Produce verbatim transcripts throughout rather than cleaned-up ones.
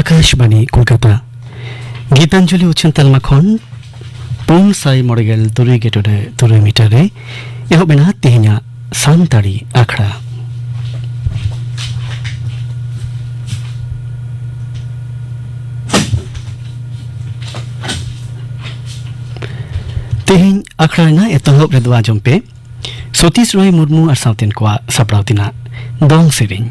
ᱟᱠᱟᱥᱵᱟᱬᱤ ᱠᱳᱞᱠᱟᱛᱟ᱾ ᱜᱤᱛᱟᱧᱡᱚᱞᱤ ᱩᱪᱷᱟᱹᱱ ᱛᱟᱞᱢᱟ ᱠᱷᱚᱱ ᱯᱩᱱ ᱥᱟᱭ ᱢᱚᱬᱮ ᱜᱮᱞ ᱛᱩᱨᱩᱭ ᱜᱮᱴᱚᱰᱮ ᱛᱩᱨᱩᱭ ᱢᱤᱴᱟᱨ ᱨᱮ ᱮᱦᱚᱵ ᱮᱱᱟ ᱛᱮᱦᱮᱧᱟᱜ ᱥᱟᱱᱛᱟᱲᱤ ᱟᱠᱷᱲᱟ᱾ ᱛᱮᱦᱮᱧ ᱟᱠᱷᱲᱟ ᱨᱮᱱᱟᱜ ᱮᱛᱚᱦᱚᱵ ᱨᱮᱫᱚ ᱟᱸᱡᱚᱢ ᱯᱮ ᱥᱚᱛᱤᱥ ᱨᱚᱭ ᱢᱩᱨᱢᱩ ᱟᱨ ᱥᱟᱶᱛᱮᱱ ᱠᱚᱣᱟᱜ ᱥᱟᱯᱲᱟᱣ ᱛᱮᱱᱟᱜ ᱫᱚᱝ ᱥᱮᱨᱮᱧ᱾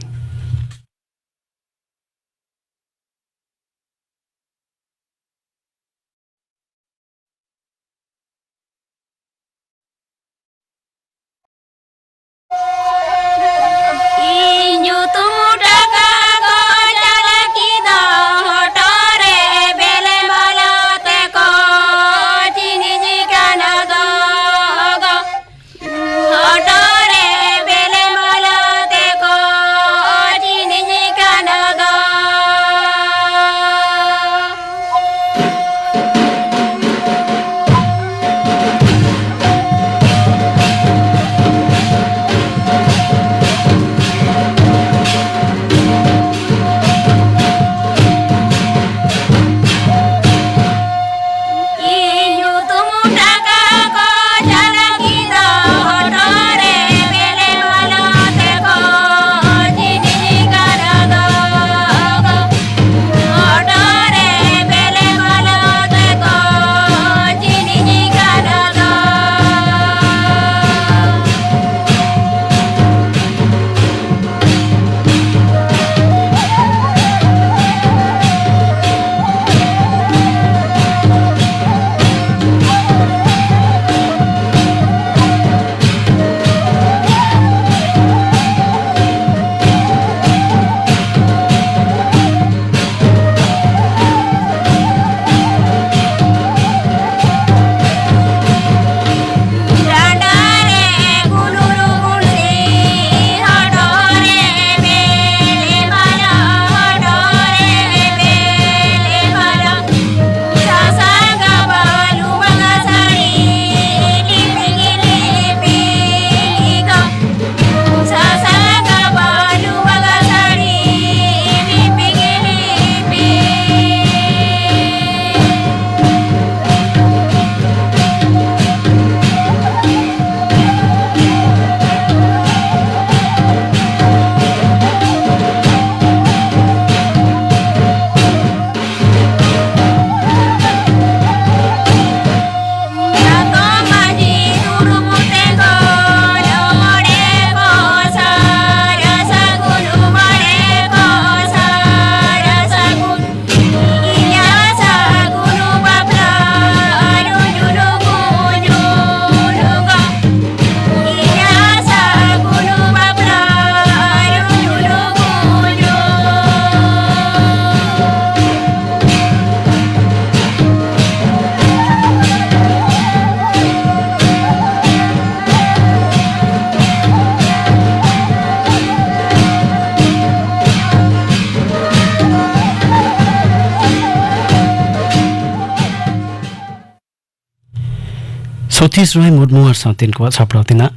ᱥᱚᱛᱤᱥ ᱨᱚᱭ ᱢᱩᱨᱢᱩ ᱟᱨ ᱥᱟᱶᱛᱮᱱ ᱠᱚᱣᱟᱜ ᱥᱟᱯᱲᱟᱣ ᱛᱮᱱᱟᱜ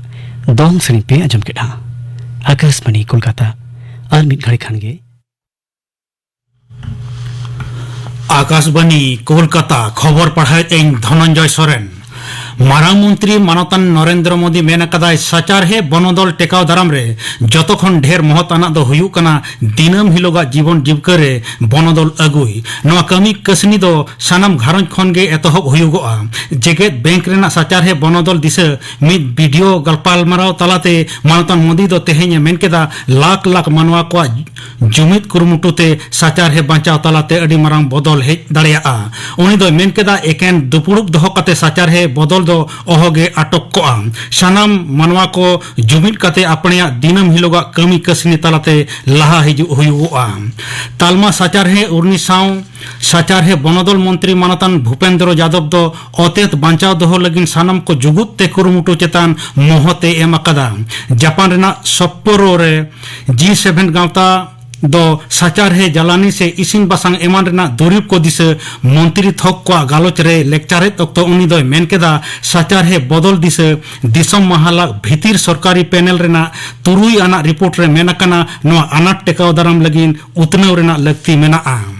ᱫᱚᱝ ᱥᱮᱨᱮᱧ ᱯᱮ ᱟᱸᱡᱚᱢ ᱠᱮᱫᱼᱟ᱾ ᱟᱠᱟᱥᱵᱟᱬᱤ ᱠᱳᱞᱠᱟᱛᱟ᱾ ᱟᱨ ᱢᱤᱫ ᱜᱷᱟᱹᱲᱤ ᱠᱷᱟᱱ ᱜᱮ ᱟᱠᱟᱥᱵᱟᱬᱤ ᱠᱳᱞᱠᱟᱛᱟ, ᱠᱷᱚᱵᱚᱨ ᱯᱟᱲᱦᱟᱣᱮᱫ ᱟᱹᱧ ᱫᱷᱚᱱᱚᱱᱡᱚᱭ ᱥᱚᱨᱮᱱ᱾ ᱢᱟᱨᱟᱝ ᱢᱚᱱᱛᱨᱤ ᱢᱟᱱᱚᱛᱟᱱ ᱱᱚᱨᱮᱱᱫᱨᱚ ᱢᱳᱫᱤ ᱢᱮᱱ ᱟᱠᱟᱫᱟᱭ, ᱥᱟᱪᱟᱨᱦᱮ ᱵᱚᱱᱚᱫᱚᱞ ᱴᱮᱠᱟᱣ ᱫᱟᱨᱟᱢ ᱨᱮ ᱡᱚᱛᱚ ᱠᱷᱚᱱ ᱰᱷᱮᱨ ᱢᱚᱦᱚᱛ ᱟᱱᱟᱜ ᱫᱚ ᱦᱩᱭᱩᱜ ᱠᱟᱱᱟ ᱫᱤᱱᱟᱹᱢ ᱦᱤᱞᱳᱜᱟᱜ ᱡᱤᱵᱚᱱ ᱡᱤᱵᱠᱟᱹ ᱨᱮ ᱵᱚᱱᱚᱫᱚᱞ ᱟᱹᱜᱩᱭ᱾ ᱱᱚᱣᱟ ᱠᱟᱹᱢᱤ ᱠᱟᱹᱥᱱᱤ ᱫᱚ ᱥᱟᱱᱟᱢ ᱜᱷᱟᱨᱚᱸᱡᱽ ᱠᱷᱚᱱ ᱜᱮ ᱮᱛᱚᱦᱚᱵ ᱦᱩᱭᱩᱜᱚᱜᱼᱟ᱾ ᱡᱮᱜᱮᱛ ᱵᱮᱝᱠ ᱨᱮᱱᱟᱜ ᱥᱟᱪᱟᱨᱦᱮ ᱵᱚᱱᱚᱫᱚᱞ ᱫᱤᱥᱟᱹ ᱢᱤᱫ ᱵᱷᱤᱰᱤᱭᱳ ᱜᱟᱞᱯᱟᱞᱢᱟᱨᱟᱣ ᱛᱟᱞᱟᱛᱮ ᱢᱟᱱᱚᱛᱟᱱ ᱢᱳᱫᱤ ᱫᱚ ᱛᱮᱦᱮᱧ ᱮ ᱢᱮᱱ ᱠᱮᱫᱟ, ᱞᱟᱠᱷ ᱞᱟᱠᱷ ᱢᱟᱱᱣᱟ ᱠᱚᱣᱟᱜ ᱡᱩᱢᱤᱫ ᱠᱩᱨᱩᱢᱩᱴᱩ ᱛᱮ ᱥᱟᱪᱟᱨᱦᱮ ᱵᱟᱧᱪᱟᱣ ᱛᱟᱞᱟᱛᱮ ᱟᱹᱰᱤ ᱢᱟᱨᱟᱝ ᱵᱚᱫᱚᱞ ᱦᱮᱡ ᱫᱟᱲᱮᱭᱟᱜᱼᱟ᱾ ᱩᱱᱤ ᱫᱚᱭ ᱢᱮᱱ ᱠᱮᱫᱟ, ᱮᱠᱮᱱ ᱫᱩᱯᱲᱩᱵ ᱫᱚᱦᱚ ᱠᱟᱛᱮ ᱥᱟᱪᱟᱨᱦᱮ ᱵᱚᱫᱚᱞ ᱫᱚ ᱚᱦᱚᱜᱮ ᱟᱴᱚᱠ ᱠᱚᱜᱼᱟ᱾ ᱥᱟᱱᱟᱢ ᱢᱟᱱᱣᱟ ᱠᱚ ᱡᱩᱢᱤᱫ ᱠᱟᱛᱮ ᱟᱯᱱᱮᱭᱟᱜ ᱫᱤᱱᱟᱹᱢ ᱦᱤᱞᱳᱜᱟᱜ ᱠᱟᱹᱢᱤ ᱠᱟᱹᱥᱱᱤ ᱛᱟᱞᱟᱛᱮ ᱞᱟᱦᱟ ᱦᱤᱡᱩᱜ ᱦᱩᱭᱩᱜᱚᱜᱼᱟ᱾ ᱛᱟᱞᱢᱟ ᱥᱟᱪᱟᱨᱦᱮ ᱩᱨᱱᱤ ᱥᱟᱶ ᱥᱟᱪᱟᱨᱦᱮ ᱵᱚᱱᱚᱫᱚᱞ ᱢᱚᱱᱛᱨᱤ ᱢᱟᱱᱚᱛᱟᱱ ᱵᱷᱩᱯᱮᱱᱫᱨᱚ ᱡᱟᱫᱚᱵ ᱫᱚ ᱚᱛᱮᱛ ᱵᱟᱧᱪᱟᱣ ᱫᱚᱦᱚ ᱞᱟᱹᱜᱤᱫ ᱥᱟᱱᱟᱢ ᱠᱚ ᱡᱩᱜᱩᱫ ᱛᱮ ᱠᱩᱨᱩᱢᱩᱴᱩ ᱪᱮᱛᱟᱱ ᱢᱚᱦᱚᱛ ᱮ ᱮᱢ ᱟᱠᱟᱫᱟ᱾ ᱡᱟᱯᱟᱱ ᱨᱮᱱᱟᱜ ᱥᱚᱯᱯᱳᱨᱳ ᱨᱮ ᱡᱤ ᱥᱮᱵᱷᱮᱱ ᱜᱟᱶᱛᱟ ᱫᱚ ᱥᱟᱪᱟᱨᱦᱮ ᱡᱟᱞᱟᱱᱤ ᱥᱮ ᱤᱥᱤᱱ ᱵᱟᱥᱟᱝ ᱮᱢᱟᱱ ᱨᱮᱱᱟᱜ ᱫᱩᱨᱤᱵᱽ ᱠᱚ ᱫᱤᱥᱟᱹ ᱢᱚᱱᱛᱨᱤ ᱛᱷᱚᱠ ᱠᱚᱣᱟᱜ ᱜᱟᱞᱚᱪ ᱨᱮ ᱞᱮᱠᱪᱟᱨᱮᱫ ᱚᱠᱛᱚ ᱩᱱᱤ ᱫᱚᱭ ᱢᱮᱱ ᱠᱮᱫᱟ, ᱥᱟᱪᱟᱨᱦᱮ ᱵᱚᱫᱚᱞ ᱫᱤᱥᱟᱹ ᱫᱤᱥᱚᱢ ᱢᱟᱦᱟᱞᱟᱜ ᱵᱷᱤᱛᱤᱨ ᱥᱚᱨᱠᱟᱨᱤ ᱯᱮᱱᱮᱞ ᱨᱮᱱᱟᱜ ᱛᱩᱨᱩᱭ ᱟᱱᱟᱜ ᱨᱤᱯᱳᱨᱴ ᱨᱮ ᱢᱮᱱ ᱟᱠᱟᱱᱟ, ᱱᱚᱣᱟ ᱟᱱᱟᱴ ᱴᱮᱠᱟᱣ ᱫᱟᱨᱟᱢ ᱞᱟᱹᱜᱤᱫ ᱩᱛᱱᱟᱹᱣ ᱨᱮᱱᱟᱜ ᱞᱟᱹᱠᱛᱤ ᱢᱮᱱᱟᱜᱼᱟ᱾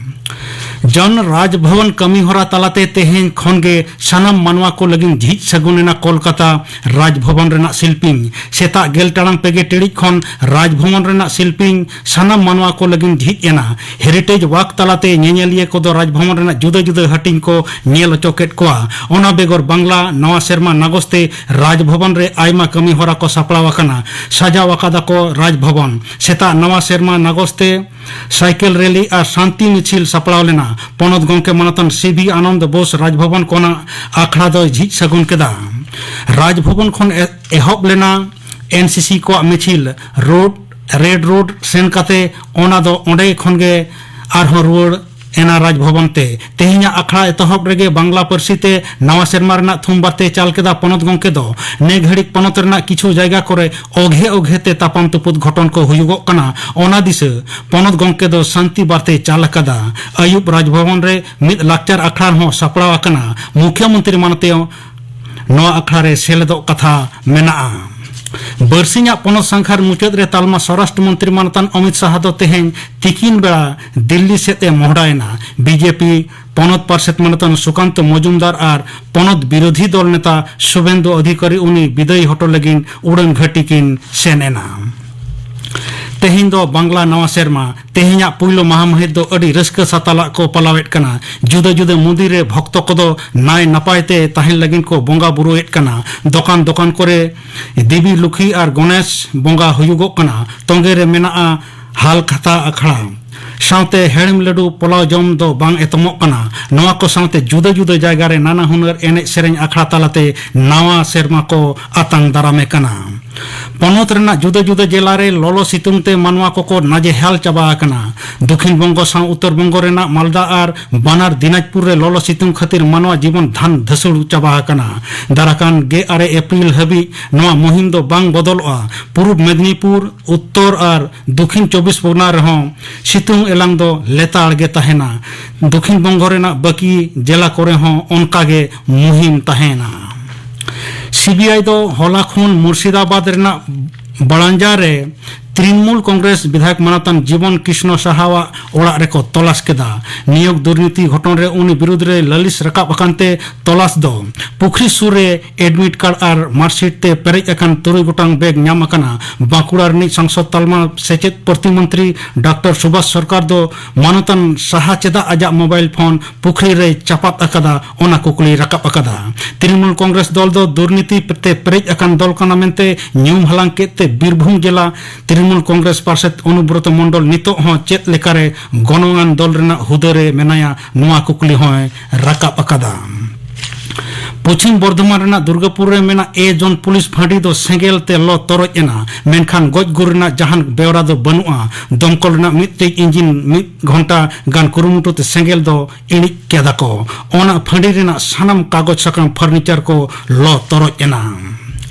ᱡᱚᱱ ᱨᱟᱡᱽᱵᱷᱚᱵᱚᱱ ᱠᱟᱹᱢᱤ ᱦᱚᱨᱟ ᱛᱟᱞᱟᱛᱮ ᱛᱮᱦᱮᱧ ᱠᱷᱚᱱ ᱜᱮ ᱥᱟᱱᱟᱢ ᱢᱟᱱᱣᱟ ᱠᱚ ᱞᱟᱹᱜᱤᱫ ᱡᱷᱤᱡ ᱥᱟᱹᱜᱩᱱ ᱮᱱᱟ ᱠᱳᱞᱠᱟᱛᱟ ᱨᱟᱡᱽᱵᱷᱚᱵᱚᱱ ᱨᱮᱱᱟᱜ ᱥᱤᱞᱯᱤᱧ᱾ ᱥᱮᱛᱟᱜ ᱜᱮᱞ ᱴᱟᱲᱟᱝ ᱯᱮᱜᱮ ᱴᱤᱲᱤᱡ ᱠᱷᱚᱱ ᱨᱟᱡᱽᱵᱷᱚᱵᱚᱱ ᱨᱮᱱᱟᱜ ᱥᱤᱞᱯᱤᱧ ᱥᱟᱱᱟᱢ ᱢᱟᱱᱣᱟ ᱠᱚ ᱞᱟᱹᱜᱤᱫ ᱡᱷᱤᱡ ᱮᱱᱟ᱾ ᱦᱮᱨᱤᱴᱮᱡᱽ ᱣᱟᱠ ᱛᱟᱞᱟᱛᱮ ᱧᱮᱧᱮᱞᱤᱭᱟᱹ ᱠᱚᱫᱚ ᱨᱟᱡᱽᱵᱷᱚᱵᱚᱱ ᱨᱮᱱᱟᱜ ᱡᱩᱫᱟᱹ ᱡᱩᱫᱟᱹ ᱦᱟᱹᱴᱤᱧ ᱠᱚ ᱧᱮᱞ ᱦᱚᱪᱚ ᱠᱮᱫ ᱠᱚᱣᱟ᱾ ᱚᱱᱟ ᱵᱮᱜᱚᱨ ᱵᱟᱝᱞᱟ ᱱᱟᱣᱟ ᱥᱮᱨᱢᱟ ᱱᱟᱜᱚᱥ ᱛᱮ ᱨᱟᱡᱽᱵᱷᱚᱵᱚᱱ ᱨᱮ ᱟᱭᱢᱟ ᱠᱟᱹᱢᱤ ᱦᱚᱨᱟ ᱠᱚ ᱥᱟᱯᱲᱟᱣ ᱟᱠᱟᱱᱟ᱾ ᱥᱟᱡᱟᱣ ᱟᱠᱟᱫᱟ ᱠᱚ ᱨᱟᱡᱽᱵᱷᱚᱵᱚᱱ᱾ ᱥᱮᱛᱟᱜ ᱱᱟᱣᱟ ᱥᱮᱨᱢᱟ ᱱᱟᱜᱚᱥ ᱛᱮ ᱥᱟᱭᱠᱮᱞ ᱨᱮᱞᱤ ᱟᱨ ᱥᱟᱱᱛᱤ ᱢᱤᱪᱷᱤᱞ ᱥᱟᱯᱲᱟᱣ ᱞᱮᱱᱟ᱾ ᱯᱚᱱᱚᱛ ᱜᱚᱢᱠᱮ ᱢᱟᱱᱚᱛᱟᱱ ᱥᱤ ᱵᱷᱤ ᱟᱱᱚᱱᱫ ᱵᱳᱥ ᱨᱟᱡᱽᱵᱷᱚᱵᱚᱱ ᱠᱷᱚᱱᱟᱜ ᱟᱠᱷᱲᱟ ᱫᱚᱭ ᱡᱷᱤᱡ ᱥᱟᱹᱜᱩᱱ ᱠᱮᱫᱟ᱾ ᱨᱟᱡᱽᱵᱷᱚᱵᱚᱱ ᱠᱷᱚᱱ ᱮ-, ᱮᱦᱚᱵ ᱞᱮᱱᱟ ᱮᱱ ᱥᱤ ᱥᱤ ᱠᱚᱣᱟᱜ ᱢᱤᱪᱷᱤᱞ᱾ ᱨᱳᱰ, ᱨᱮᱰ ᱨᱳᱰ ᱥᱮᱱ ᱠᱟᱛᱮ ᱚᱱᱟ ᱫᱚ ᱚᱸᱰᱮ ᱠᱷᱚᱱ ᱜᱮ ᱟᱨᱦᱚᱸ ᱨᱩᱣᱟᱹᱲ ᱮᱱᱟ ᱨᱟᱡᱽᱵᱷᱚᱵᱚᱱ ᱛᱮ᱾ ᱛᱮᱦᱮᱧᱟᱜ ᱟᱠᱷᱲᱟ ᱮᱛᱚᱦᱚᱵ ᱨᱮᱜᱮ ᱵᱟᱝᱞᱟ ᱯᱟᱹᱨᱥᱤ ᱛᱮ ᱱᱟᱣᱟ ᱥᱮᱨᱢᱟ ᱨᱮᱱᱟᱜ ᱛᱷᱩᱢ ᱵᱟᱨᱛᱮᱭ ᱪᱟᱞ ᱠᱮᱫᱟ ᱯᱚᱱᱚᱛ ᱜᱚᱢᱠᱮ ᱫᱚ᱾ ᱱᱮ ᱜᱷᱟᱹᱲᱤᱡ ᱯᱚᱱᱚᱛ ᱨᱮᱱᱟᱜ ᱠᱤᱪᱷᱩ ᱡᱟᱭᱜᱟ ᱠᱚᱨᱮ ᱚᱜᱷᱮ ᱚᱜᱷᱮ ᱛᱮ ᱛᱟᱯᱟᱢ ᱛᱩᱯᱩᱫ ᱜᱷᱚᱴᱚᱱ ᱠᱚ ᱦᱩᱭᱩᱜᱚᱜ ᱠᱟᱱᱟ, ᱚᱱᱟ ᱫᱤᱥᱟᱹ ᱯᱚᱱᱚᱛ ᱜᱚᱢᱠᱮ ᱫᱚ ᱥᱟᱱᱛᱤ ᱵᱟᱨᱛᱮᱭ ᱪᱟᱞ ᱟᱠᱟᱫᱟ᱾ ᱟᱹᱭᱩᱵ ᱨᱟᱡᱽᱵᱷᱚᱵᱚᱱ ᱨᱮ ᱢᱤᱫ ᱞᱟᱠᱪᱟᱨ ᱟᱠᱷᱲᱟ ᱦᱚᱸ ᱥᱟᱯᱲᱟᱣ ᱟᱠᱟᱱᱟ᱾ ᱢᱩᱠᱷᱭᱟᱹ ᱢᱚᱱᱛᱨᱤ ᱢᱟᱱᱚᱛᱮᱭ ᱱᱚᱣᱟ ᱟᱠᱷᱲᱟ ᱨᱮ ᱥᱮᱞᱮᱫᱚᱜ ᱠᱟᱛᱷᱟ ᱢᱮᱱᱟᱜᱼᱟ᱾ ᱵᱟᱹᱨᱥᱤᱧᱟᱜ ᱯᱚᱱᱚᱛ ᱥᱟᱸᱜᱷᱟᱨ ᱢᱩᱪᱟᱹᱫ ᱨᱮ ᱛᱟᱞᱢᱟ ᱥᱚᱨᱟᱥᱴᱨᱚ ᱢᱚᱱᱛᱨᱤ ᱢᱟᱱᱚᱛᱟᱱ ᱚᱢᱤᱛ ᱥᱟᱦᱟ ᱫᱚ ᱛᱮᱦᱮᱧ ᱛᱤᱠᱤᱱ ᱵᱮᱲᱟ ᱫᱤᱞᱞᱤ ᱥᱮᱫ ᱮ ᱢᱚᱦᱰᱟᱭᱮᱱᱟ᱾ ᱵᱤᱡᱮᱯᱤ ᱯᱚᱱᱚᱛ ᱯᱟᱨᱥᱮᱛ ᱢᱟᱱᱚᱛᱟᱱ ᱥᱩᱠᱟᱱᱛᱚ ᱢᱚᱡᱩᱢᱫᱟᱨ ᱟᱨ ᱯᱚᱱᱚᱛ ᱵᱤᱨᱳᱫᱷᱤ ᱫᱚᱞ ᱱᱮᱛᱟ ᱥᱩᱵᱮᱱᱫᱩ ᱚᱫᱷᱤᱠᱟᱨᱤ ᱩᱱᱤ ᱵᱤᱫᱟᱹᱭ ᱦᱚᱴᱚ ᱞᱟᱹᱜᱤᱫ ᱩᱰᱟᱹᱱ ᱜᱷᱟᱹᱴᱤ ᱠᱤᱱ ᱥᱮᱱ ᱮᱱᱟ᱾ ᱛᱮᱦᱮᱧ ᱫᱚ ᱵᱟᱝᱞᱟ ᱱᱟᱣᱟ ᱥᱮᱨᱢᱟ᱾ ᱛᱮᱦᱮᱧᱟᱜ ᱯᱩᱭᱞᱩ ᱢᱟᱦᱟ ᱢᱟᱹᱦᱤᱛ ᱫᱚ ᱟᱹᱰᱤ ᱨᱟᱹᱥᱠᱟᱹ ᱥᱟᱛᱟᱞᱟᱜ ᱠᱚ ᱯᱟᱞᱟᱣᱮᱫ ᱠᱟᱱᱟ᱾ ᱡᱩᱫᱟᱹ ᱡᱩᱫᱟᱹ ᱢᱚᱱᱫᱤᱨ ᱨᱮ ᱵᱷᱚᱠᱛᱚ ᱠᱚᱫᱚ ᱱᱟᱭ ᱱᱟᱯᱟᱭ ᱛᱮ ᱛᱟᱦᱮᱱ ᱞᱟᱹᱜᱤᱫ ᱠᱚ ᱵᱚᱸᱜᱟ ᱵᱩᱨᱩᱭᱮᱫ ᱠᱟᱱᱟ᱾ ᱫᱚᱠᱟᱱ ᱫᱚᱠᱟᱱ ᱠᱚᱨᱮ ᱫᱮᱵᱤ ᱞᱩᱠᱷᱤ ᱟᱨ ᱜᱚᱱᱮᱥ ᱵᱚᱸᱜᱟ ᱦᱩᱭᱩᱜᱚᱜ ᱠᱟᱱᱟ᱾ ᱛᱚᱸᱜᱮ ᱨᱮ ᱢᱮᱱᱟᱜᱼᱟ ᱦᱟᱞ ᱠᱷᱟᱛᱟ ᱟᱠᱷᱲᱟ᱾ ᱥᱟᱶᱛᱮ ᱦᱮᱲᱮᱢ ᱞᱟᱹᱰᱩ ᱯᱳᱞᱟᱣ ᱡᱚᱢ ᱫᱚ ᱵᱟᱝ ᱮᱛᱚᱢᱚᱜ ᱠᱟᱱᱟ᱾ ᱱᱚᱣᱟ ᱠᱚ ᱥᱟᱶᱛᱮ ᱡᱩᱫᱟᱹ ᱡᱩᱫᱟᱹ ᱡᱟᱭᱜᱟ ᱨᱮ ᱱᱟᱱᱟ ᱦᱩᱱᱟᱹᱨ ᱮᱱᱮᱡ ᱥᱮᱨᱮᱧ ᱟᱠᱷᱲᱟ ᱛᱟᱞᱟᱛᱮ ᱱᱟᱣᱟ ᱥᱮᱨᱢᱟ ᱠᱚ ᱟᱛᱟᱝ ᱫᱟᱨᱟᱢᱮ ᱠᱟᱱᱟ᱾ ᱯᱚᱱᱚᱛ ᱨᱮᱱᱟᱜ ᱡᱩᱫᱟᱹ ᱡᱩᱫᱟᱹ ᱡᱮᱞᱟ ᱨᱮ ᱞᱚᱞᱚ ᱥᱤᱛᱩᱝ ᱛᱮ ᱢᱟᱱᱣᱟ ᱠᱚᱠᱚ ᱱᱟᱡᱮᱦᱟᱞ ᱪᱟᱵᱟ ᱟᱠᱟᱱᱟ᱾ ᱫᱚᱠᱷᱤᱱ ᱵᱚᱝᱜᱚ ᱥᱟᱶ ᱩᱛᱛᱚᱨ ᱵᱚᱝᱜᱚ ᱨᱮᱱᱟᱜ ᱢᱟᱞᱫᱟ ᱟᱨ ᱵᱟᱱᱟᱨ ᱫᱤᱱᱟᱡᱽᱯᱩᱨ ᱨᱮ ᱞᱚᱞᱚ ᱥᱤᱛᱩᱝ ᱠᱷᱟᱹᱛᱤᱨ ᱢᱟᱱᱣᱟ ᱡᱤᱵᱚᱱ ᱫᱷᱟᱱ ᱫᱷᱟᱹᱥᱩᱲ ᱪᱟᱵᱟ ᱟᱠᱟᱱᱟ᱾ ᱫᱟᱨᱟᱠᱟᱱ ᱜᱮᱞ ᱟᱨᱮ ᱮᱯᱨᱤᱞ ᱦᱟᱹᱵᱤᱡ ᱱᱚᱣᱟ ᱢᱩᱦᱤᱢ ᱫᱚ ᱵᱟᱝ ᱵᱚᱫᱚᱞᱚᱜᱼᱟ᱾ ᱯᱩᱨᱩᱵ ᱢᱮᱫᱽᱱᱤᱯᱩᱨ, ᱩᱛᱛᱚᱨ ᱟᱨ ᱫᱚᱠᱷᱤᱱ ᱪᱚᱵᱵᱤᱥ ᱯᱚᱨᱜᱚᱱᱟ ᱨᱮᱦᱚᱸ ᱥᱤᱛᱩᱝ ᱮᱞᱟᱝ ᱫᱚ ᱞᱮᱛᱟᱲ ᱜᱮ ᱛᱟᱦᱮᱱᱟ᱾ ᱫᱚᱠᱷᱤᱱ ᱵᱚᱝᱜᱚ ᱨᱮᱱᱟᱜ ᱵᱟᱹᱠᱤ ᱡᱮᱞᱟ ᱠᱚᱨᱮ ᱦᱚᱸ ᱚᱱᱠᱟ ᱜᱮ ᱢᱩᱦᱤᱢ ᱛᱟᱦᱮᱱᱟ᱾ ᱥᱤᱵᱤᱟᱭ ᱫᱚ ᱦᱚᱞᱟ ᱠᱷᱚᱱ ᱢᱩᱨᱥᱤᱫᱟᱵᱟᱫᱽ ᱨᱮᱱᱟᱜ ᱵᱟᱲᱟᱱᱡᱟ ᱨᱮ ᱛᱨᱤᱱᱢᱩᱞ ᱠᱚᱝᱜᱨᱮᱥ ᱵᱤᱫᱷᱟᱭᱚᱠ ᱢᱟᱱᱚᱛᱟᱱ ᱡᱤᱵᱚᱱ ᱠᱨᱤᱥᱱᱚ ᱥᱟᱦᱟᱣᱟᱜ ᱚᱲᱟᱜ ᱨᱮᱠᱚ ᱛᱚᱞᱟᱥ ᱠᱮᱫᱟ᱾ ᱱᱤᱭᱳᱜᱽ ᱫᱩᱨᱱᱤᱛᱤ ᱜᱷᱚᱴᱚᱱ ᱨᱮ ᱩᱱᱤ ᱵᱤᱨᱩᱫᱽ ᱨᱮ ᱞᱟᱹᱞᱤᱥ ᱨᱟᱠᱟᱵ ᱟᱠᱟᱱ ᱛᱮ ᱛᱚᱞᱟᱥ ᱫᱚ ᱯᱩᱠᱷᱨᱤ ᱥᱩᱨ ᱨᱮ ᱮᱰᱢᱤᱴ ᱠᱟᱨᱰ ᱟᱨ ᱢᱟᱨᱠᱥᱤᱴ ᱛᱮ ᱯᱮᱨᱮᱡ ᱟᱠᱟᱱ ᱛᱩᱨᱩᱭ ᱜᱚᱴᱟᱝ ᱵᱮᱜᱽ ᱧᱟᱢ ᱟᱠᱟᱱᱟ᱾ ᱵᱟᱸᱠᱩᱲᱟ ᱨᱤᱱᱤᱡ ᱥᱟᱝᱥᱚᱫ ᱛᱟᱞᱢᱟ ᱥᱮᱪᱮᱫ ᱯᱨᱚᱛᱤᱢᱚᱱᱛᱨᱤ ᱰᱟᱠᱛᱚᱨ ᱥᱩᱵᱷᱟᱥ ᱥᱚᱨᱠᱟᱨ ᱫᱚ ᱢᱟᱱᱚᱛᱟᱱ ᱥᱟᱦᱟ ᱪᱮᱫᱟᱜ ᱟᱡᱟᱜ ᱢᱳᱵᱟᱭᱤᱞ ᱯᱷᱳᱱ ᱯᱩᱠᱷᱨᱤ ᱨᱮᱭ ᱪᱟᱯᱟᱫ ᱟᱠᱟᱫᱟ, ᱚᱱᱟ ᱠᱩᱠᱞᱤᱭ ᱨᱟᱠᱟᱵ ᱟᱠᱟᱫᱟ᱾ ᱛᱨᱤᱱᱢᱩᱞ ᱠᱚᱝᱜᱨᱮᱥ ᱫᱚᱞ ᱫᱚ ᱫᱩᱨᱱᱤᱛᱤ ᱛᱮ ᱯᱮᱨᱮᱡ ᱟᱠᱟᱱ ᱫᱚᱞ ᱠᱟᱱᱟ ᱢᱮᱱᱛᱮ ᱧᱩᱢ ᱦᱟᱞᱟᱝ ᱠᱮᱫ ᱛᱮ ᱵᱤᱨᱵᱷᱩᱢ ᱡᱮᱞᱟ ᱛᱨᱤᱱᱢᱩᱞ ᱠᱚᱝᱜᱨᱮᱥ ᱯᱟᱨᱥᱮᱛ ᱚᱱᱩᱵᱨᱚᱛᱚ ᱢᱚᱱᱰᱚᱞ ᱱᱤᱛᱚᱜ ᱦᱚᱸ ᱪᱮᱫ ᱞᱮᱠᱟᱨᱮ ᱜᱚᱱᱚᱝᱟᱱ ᱫᱚᱞ ᱨᱮᱱᱟᱜ ᱦᱩᱫᱟᱹ ᱨᱮ ᱢᱮᱱᱟᱭᱟ, ᱱᱚᱣᱟ ᱠᱩᱠᱞᱤ ᱦᱚᱸᱭ ᱨᱟᱠᱟᱵ ᱟᱠᱟᱫᱟ᱾ ᱯᱚᱪᱷᱤᱢ ᱵᱚᱨᱫᱷᱚᱢᱟᱱ ᱨᱮᱱᱟᱜ ᱫᱩᱨᱜᱟᱯᱩᱨ ᱨᱮ ᱢᱮᱱᱟᱜ ᱮ ᱡᱳᱱ ᱯᱩᱞᱤᱥ ᱯᱷᱟᱸᱰᱤ ᱫᱚ ᱥᱮᱸᱜᱮᱞ ᱛᱮ ᱞᱚ ᱛᱚᱨᱚᱡ ᱮᱱᱟ, ᱢᱮᱱᱠᱷᱟᱱ ᱜᱚᱡ ᱜᱩᱨ ᱨᱮᱱᱟᱜ ᱡᱟᱦᱟᱱ ᱵᱮᱣᱨᱟ ᱫᱚ ᱵᱟᱹᱱᱩᱜᱼᱟ᱾ ᱫᱚᱢᱠᱚᱞ ᱨᱮᱱᱟᱜ ᱢᱤᱫᱴᱮᱡ ᱤᱧᱡᱤᱱ ᱢᱤᱫ ᱜᱷᱚᱱᱴᱟ ᱜᱟᱱ ᱠᱩᱨᱩᱢᱩᱴᱩ ᱛᱮ ᱥᱮᱸᱜᱮᱞ ᱫᱚ ᱤᱬᱤᱡ ᱠᱮᱫᱟ ᱠᱚ᱾ ᱚᱱᱟ ᱯᱷᱟᱸᱰᱤ ᱨᱮᱱᱟᱜ ᱥᱟᱱᱟᱢ ᱠᱟᱜᱚᱡᱽ ᱥᱟᱠᱟᱢ ᱯᱷᱟᱨᱱᱤᱪᱟᱨ ᱠᱚ ᱞᱚ ᱛᱚᱨᱚᱡ ᱮᱱᱟ᱾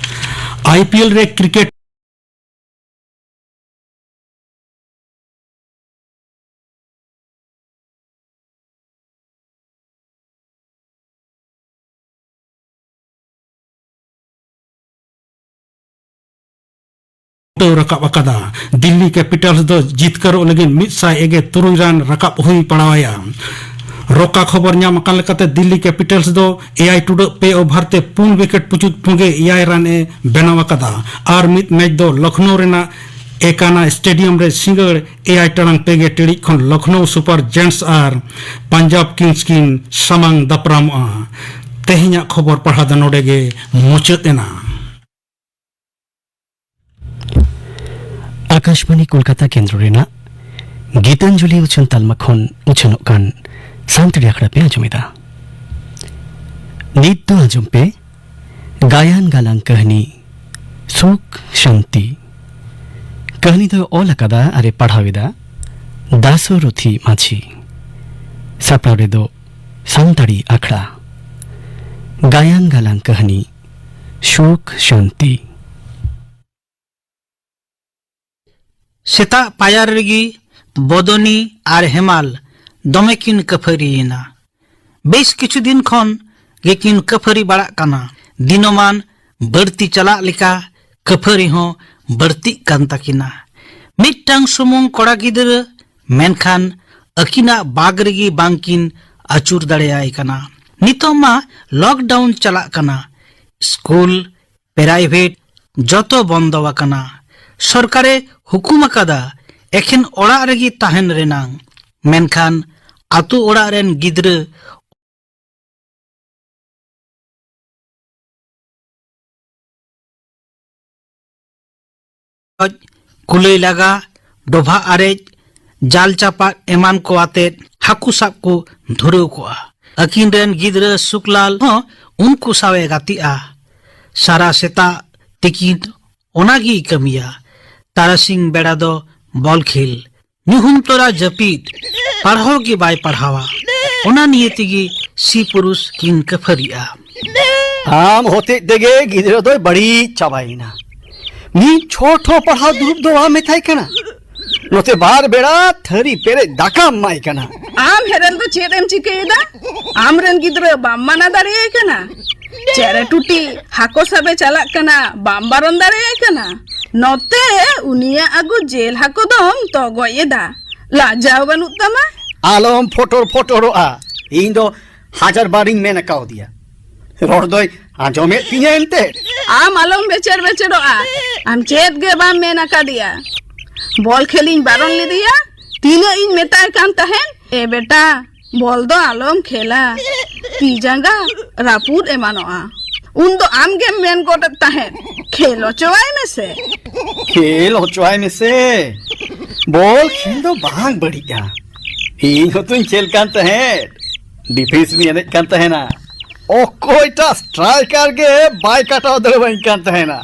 ᱟᱭ ᱯᱤ ᱮᱞ ᱨᱮ ᱠᱨᱤᱠᱮᱴ ᱩᱰᱟᱹᱣ ᱨᱟᱠᱟᱵ ᱟᱠᱟᱫᱟ᱾ ᱫᱤᱞᱞᱤ ᱠᱮᱯᱤᱴᱟᱞᱥ ᱫᱚ ᱡᱤᱛᱠᱟᱹᱨᱚᱜ ᱞᱟᱹᱜᱤᱫ ᱢᱤᱫ ᱥᱟᱭ ᱮᱜᱮ ᱛᱩᱨᱩᱭ ᱨᱟᱱ ᱨᱟᱠᱟᱵ ᱦᱩᱭ ᱯᱟᱲᱟᱣ ᱟᱭᱟ᱾ ᱨᱚᱠᱟ ᱠᱷᱚᱵᱚᱨ ᱧᱟᱢ ᱟᱠᱟᱱ ᱞᱮᱠᱟᱛᱮ, ᱫᱤᱞᱞᱤ ᱠᱮᱯᱤᱴᱟᱞᱥ ᱫᱚ ᱮᱭᱟᱭ ᱴᱩᱰᱟᱹᱜ ᱯᱮ ᱳᱵᱷᱟᱨ ᱛᱮ ᱯᱩᱱ ᱣᱤᱠᱮᱴ ᱯᱩᱪᱩᱡ ᱯᱩᱸᱜᱮ ᱮᱭᱟᱭ ᱨᱟᱱ ᱮ ᱵᱮᱱᱟᱣ ᱟᱠᱟᱫᱟ᱾ ᱟᱨ ᱢᱤᱫ ᱢᱮᱪ ᱫᱚ ᱞᱚᱠᱷᱱᱚᱣ ᱨᱮᱱᱟᱜ ᱮᱠᱟᱱᱟ ᱥᱴᱮᱰᱤᱭᱟᱢ ᱨᱮ ᱥᱤᱸᱜᱟᱹᱲ ᱮᱭᱟᱭ ᱴᱟᱲᱟᱝ ᱯᱮ ᱜᱮ ᱴᱤᱲᱤᱡ ᱠᱷᱚᱱ ᱞᱚᱠᱷᱱᱚᱣ ᱥᱩᱯᱟᱨ ᱡᱟᱭᱮᱱᱴᱥ ᱟᱨ ᱯᱟᱧᱡᱟᱵᱽ ᱠᱤᱝᱥ ᱠᱤᱱ ᱥᱟᱢᱟᱝ ᱫᱟᱯᱨᱟᱢᱚᱜᱼᱟ᱾ ᱛᱮᱦᱮᱧᱟᱜ ᱠᱷᱚᱵᱚᱨ ᱯᱟᱲᱦᱟᱣ ᱫᱚ ᱱᱚᱰᱮ ᱜᱮ ᱢᱩᱪᱟᱹᱫ ᱮᱱᱟ᱾ ᱟᱠᱟᱥᱵᱟᱬᱤ ᱠᱳᱞᱠᱟᱛᱟ ᱠᱮᱱᱫᱨᱚ ᱨᱮᱱᱟᱜ ᱜᱤᱛᱟᱧᱡᱚᱞᱤ ᱩᱪᱷᱟᱹᱱ ᱛᱟᱞᱢᱟ ᱠᱷᱚᱱ ᱩᱪᱷᱟᱹᱱᱚᱜ ᱠᱟᱱ ᱥᱟᱱᱛᱟᱲᱤ ᱟᱠᱷᱲᱟ ᱯᱮ ᱟᱸᱡᱚᱢ ᱮᱫᱟ᱾ ᱱᱤᱛ ᱫᱚ ᱟᱸᱡᱚᱢ ᱯᱮ ᱜᱟᱭᱟᱱ ᱜᱟᱞᱟᱝ ᱠᱟᱹᱦᱱᱤ ᱥᱩᱠ ᱥᱟᱱᱛᱤ᱾ ᱠᱟᱹᱦᱱᱤ ᱫᱚ ᱚᱞ ᱟᱠᱟᱫᱟ ᱟᱨᱮ ᱯᱟᱲᱦᱟᱣ ᱮᱫᱟ ᱫᱟᱥᱚᱨᱚᱛᱷᱤ ᱢᱟᱹᱡᱷᱤ᱾ ᱥᱟᱯᱲᱟᱣ ᱨᱮᱫᱚ ᱥᱟᱱᱛᱟᱲᱤ ᱟᱠᱷᱲᱟ᱾ ᱜᱟᱭᱟᱱ ᱜᱟᱞᱟᱝ ᱠᱟᱹᱦᱱᱤ ᱥᱩᱠ ᱥᱟᱱᱛᱤ᱾ ᱥᱮᱛᱟᱜ ᱯᱟᱭᱟᱨ ᱨᱮᱜᱮ ᱵᱚᱫᱚᱱᱤ ᱟᱨ ᱦᱮᱢᱟᱞ ᱫᱚᱢᱮ ᱠᱤᱱ ᱠᱟᱹᱯᱷᱟᱹᱨᱤᱭᱮᱱᱟ᱾ ᱵᱮᱥ ᱠᱤᱪᱷᱩ ᱫᱤᱱ ᱠᱷᱚᱱ ᱜᱮᱠᱤᱱ ᱠᱟᱹᱯᱷᱟᱹᱨᱤ ᱵᱟᱲᱟᱜ ᱠᱟᱱᱟ᱾ ᱫᱤᱱᱚᱢᱟᱱ ᱵᱟᱹᱲᱛᱤ ᱪᱟᱞᱟᱜ ᱞᱮᱠᱟ ᱠᱟᱹᱯᱷᱟᱹᱨᱤ ᱦᱚᱸ ᱵᱟᱹᱲᱛᱤᱜ ᱠᱟᱱ ᱛᱟᱹᱠᱤᱱᱟ᱾ ᱢᱤᱫᱴᱟᱝ ᱥᱩᱢᱩᱝ ᱠᱚᱲᱟ ᱜᱤᱫᱽᱨᱟᱹ, ᱢᱮᱱᱠᱷᱟᱱ ᱟᱹᱠᱤᱱᱟᱜ ᱵᱟᱜᱽ ᱨᱮᱜᱮ ᱵᱟᱝᱠᱤᱱ ᱟᱹᱪᱩᱨ ᱫᱟᱲᱮᱭᱟᱭ ᱠᱟᱱᱟ᱾ ᱱᱤᱛᱚᱜ ᱢᱟ ᱞᱚᱠᱰᱟᱣᱩᱱ ᱪᱟᱞᱟᱜ ᱠᱟᱱᱟ᱾ ᱥᱠᱩᱞ, ᱯᱨᱟᱭᱵᱷᱮᱴ ᱡᱚᱛᱚ ᱵᱚᱱᱫᱚ ᱟᱠᱟᱱᱟ᱾ ᱥᱚᱨᱠᱟᱨᱮ ᱦᱩᱠᱩᱢ ᱟᱠᱟᱫᱟ ᱮᱠᱷᱮᱱ ᱚᱲᱟᱜ ᱨᱮᱜᱮ ᱛᱟᱦᱮᱱ ᱨᱮᱱᱟᱝ, ᱢᱮᱱᱠᱷᱟᱱ ᱟᱛᱳ ᱚᱲᱟᱜ ᱨᱮᱱ ᱜᱤᱫᱽᱨᱟᱹ ᱠᱩᱞᱟᱹᱭ ᱞᱟᱜᱟ, ᱰᱚᱵᱷᱟᱜ ᱟᱨᱮᱡ, ᱡᱟᱞ ᱪᱟᱯᱟᱫ ᱮᱢᱟᱱ ᱠᱚ ᱟᱛᱮᱫ ᱦᱟᱹᱠᱩ ᱥᱟᱵ ᱠᱚ ᱫᱷᱩᱨᱟᱹᱣ ᱠᱚᱜᱼᱟ᱾ ᱟᱹᱠᱤᱱ ᱨᱮᱱ ᱜᱤᱫᱽᱨᱟᱹ ᱥᱩᱠᱞᱟᱞ ᱦᱚᱸ ᱩᱱᱠᱩ ᱥᱟᱶ ᱮ ᱜᱟᱛᱮᱜᱼᱟ᱾ ᱥᱟᱨᱟ ᱥᱮᱛᱟᱜ ᱛᱤᱠᱤᱱ ᱚᱱᱟ ᱜᱮᱭ ᱠᱟᱹᱢᱤᱭᱟ᱾ ᱛᱟᱨᱟᱥᱤᱧ ᱵᱮᱲᱟ ᱫᱚ ᱵᱚᱞ ᱠᱷᱮᱞ, ᱧᱩᱦᱩᱢ ᱛᱚᱨᱟ ᱡᱟᱹᱯᱤᱫ, ᱯᱟᱲᱦᱟᱣ ᱜᱮ ᱵᱟᱭ ᱯᱟᱲᱦᱟᱣᱟ᱾ ᱚᱱᱟ ᱱᱤᱭᱮ ᱛᱮᱜᱮ ᱥᱤ ᱯᱩᱨᱩᱥ ᱠᱤᱱ ᱠᱟᱹᱯᱷᱟᱹᱨᱤᱜᱼᱟ᱾ ᱟᱢ ᱦᱚᱛᱮᱡ ᱛᱮᱜᱮ ᱜᱤᱫᱽᱨᱟᱹ ᱫᱚᱭ ᱵᱟᱹᱲᱤᱡ ᱪᱟᱵᱟᱭᱮᱱᱟ᱾ ᱢᱤᱫ ᱪᱷᱚᱴ ᱦᱚᱸ ᱯᱟᱲᱦᱟᱣ ᱫᱩᱲᱩᱵ ᱫᱚ ᱵᱟᱢ ᱢᱮᱛᱟᱭ ᱠᱟᱱᱟ᱾ ᱱᱚᱛᱮ ᱵᱟᱨ ᱵᱮᱲᱟ ᱛᱷᱟᱹᱨᱤ ᱯᱮᱨᱮᱡ ᱫᱟᱠᱟᱢ ᱮᱢᱟᱭ ᱠᱟᱱᱟ᱾ ᱟᱢ ᱦᱮᱨᱮᱞ ᱫᱚ ᱪᱮᱫ ᱮᱢ ᱪᱤᱠᱟᱹᱭᱮᱫᱟ? ᱟᱢ ᱨᱮᱱ ᱜᱤᱫᱽᱨᱟᱹ ᱵᱟᱢ ᱢᱟᱱᱟ ᱫᱟᱲᱮᱭᱟᱭ ᱠᱟᱱᱟ? ᱪᱮᱬᱮ ᱴᱩᱴᱤ ᱦᱟᱹᱠᱩ ᱥᱟᱵᱮ ᱪᱟᱞᱟᱜ ᱠᱟᱱᱟ, ᱵᱟᱢ ᱵᱟᱨᱚᱱ ᱫᱟᱲᱮᱭᱟᱭ ᱠᱟᱱᱟ? ᱱᱚᱛᱮ ᱩᱱᱤᱭᱟᱜ ᱟᱹᱜᱩ ᱡᱮᱞ ᱦᱟᱹᱠᱩ ᱫᱚᱢ ᱛᱚᱜᱚᱡ ᱮᱫᱟ᱾ ᱞᱟᱡᱟᱣ ᱵᱟᱹᱱᱩᱜ ᱛᱟᱢᱟ? ᱟᱞᱚᱢ ᱯᱷᱚᱴᱚᱨ ᱯᱷᱚᱴᱚᱨᱚᱜᱼᱟ᱾ ᱤᱧ ᱫᱚ ᱦᱟᱡᱟᱨ ᱵᱟᱨᱤᱧ ᱢᱮᱱ ᱟᱠᱟᱣᱫᱮᱭᱟ᱾ ᱨᱚᱲ ᱫᱚᱭ ᱟᱸᱡᱚᱢᱮᱫ ᱛᱤᱧᱟ ᱮᱱᱛᱮ᱾ ᱟᱢ ᱟᱞᱚᱢ ᱵᱮᱪᱮᱨ ᱵᱮᱪᱮᱨᱚᱜᱼᱟ᱾ ᱟᱢ ᱪᱮᱫ ᱜᱮ ᱵᱟᱢ ᱢᱮᱱ ᱟᱠᱟᱫᱮᱭᱟ᱾ ᱵᱚᱞ ᱠᱷᱮᱞᱤᱧ ᱵᱟᱨᱚᱱ ᱞᱮᱫᱮᱭᱟ᱾ ᱛᱤᱱᱟᱹᱜ ᱤᱧ ᱢᱮᱛᱟᱭ ᱠᱟᱱ ᱛᱟᱦᱮᱸᱫ, "ᱮ ᱵᱮᱴᱟ, ᱵᱚᱞ ᱫᱚ ᱟᱞᱚᱢ ᱠᱷᱮᱞᱟ, ᱛᱤ ᱡᱟᱸᱜᱟ ᱨᱟᱹᱯᱩᱫ ᱮᱢᱟᱱᱚᱜᱼᱟ᱾" ᱩᱱ ᱫᱚ ᱟᱢ ᱜᱮᱢ ᱢᱮᱱ ᱜᱚᱫ ᱮᱫ ᱛᱟᱦᱮᱸᱫ, "ᱠᱷᱮᱞ ᱦᱚᱪᱚᱣᱟᱭ ᱢᱮᱥᱮ᱾" ᱠᱷᱮᱞ ᱦᱚᱪᱚᱣᱟᱭ ᱢᱮᱥᱮ᱾ ᱵᱚᱞ ᱠᱷᱮᱞ ᱫᱚ ᱵᱟᱝ ᱵᱟᱹᱲᱤᱡᱼᱟ᱾ ᱤᱧ ᱦᱚᱸᱛᱚᱧ ᱠᱷᱮᱞ ᱠᱟᱱ ᱛᱟᱦᱮᱸᱫ, ᱰᱤᱯᱷᱮᱱᱥ ᱨᱤᱧ ᱮᱱᱮᱡ ᱠᱟᱱ ᱛᱟᱦᱮᱱᱟ᱾ ᱚᱠᱚᱭᱴᱟᱜ ᱥᱴᱨᱟᱭᱠᱟᱨ ᱜᱮ ᱵᱟᱭ ᱠᱟᱴᱟᱣ ᱫᱟᱲᱮᱣᱟᱹᱧ ᱠᱟᱱ ᱛᱟᱦᱮᱱᱟ᱾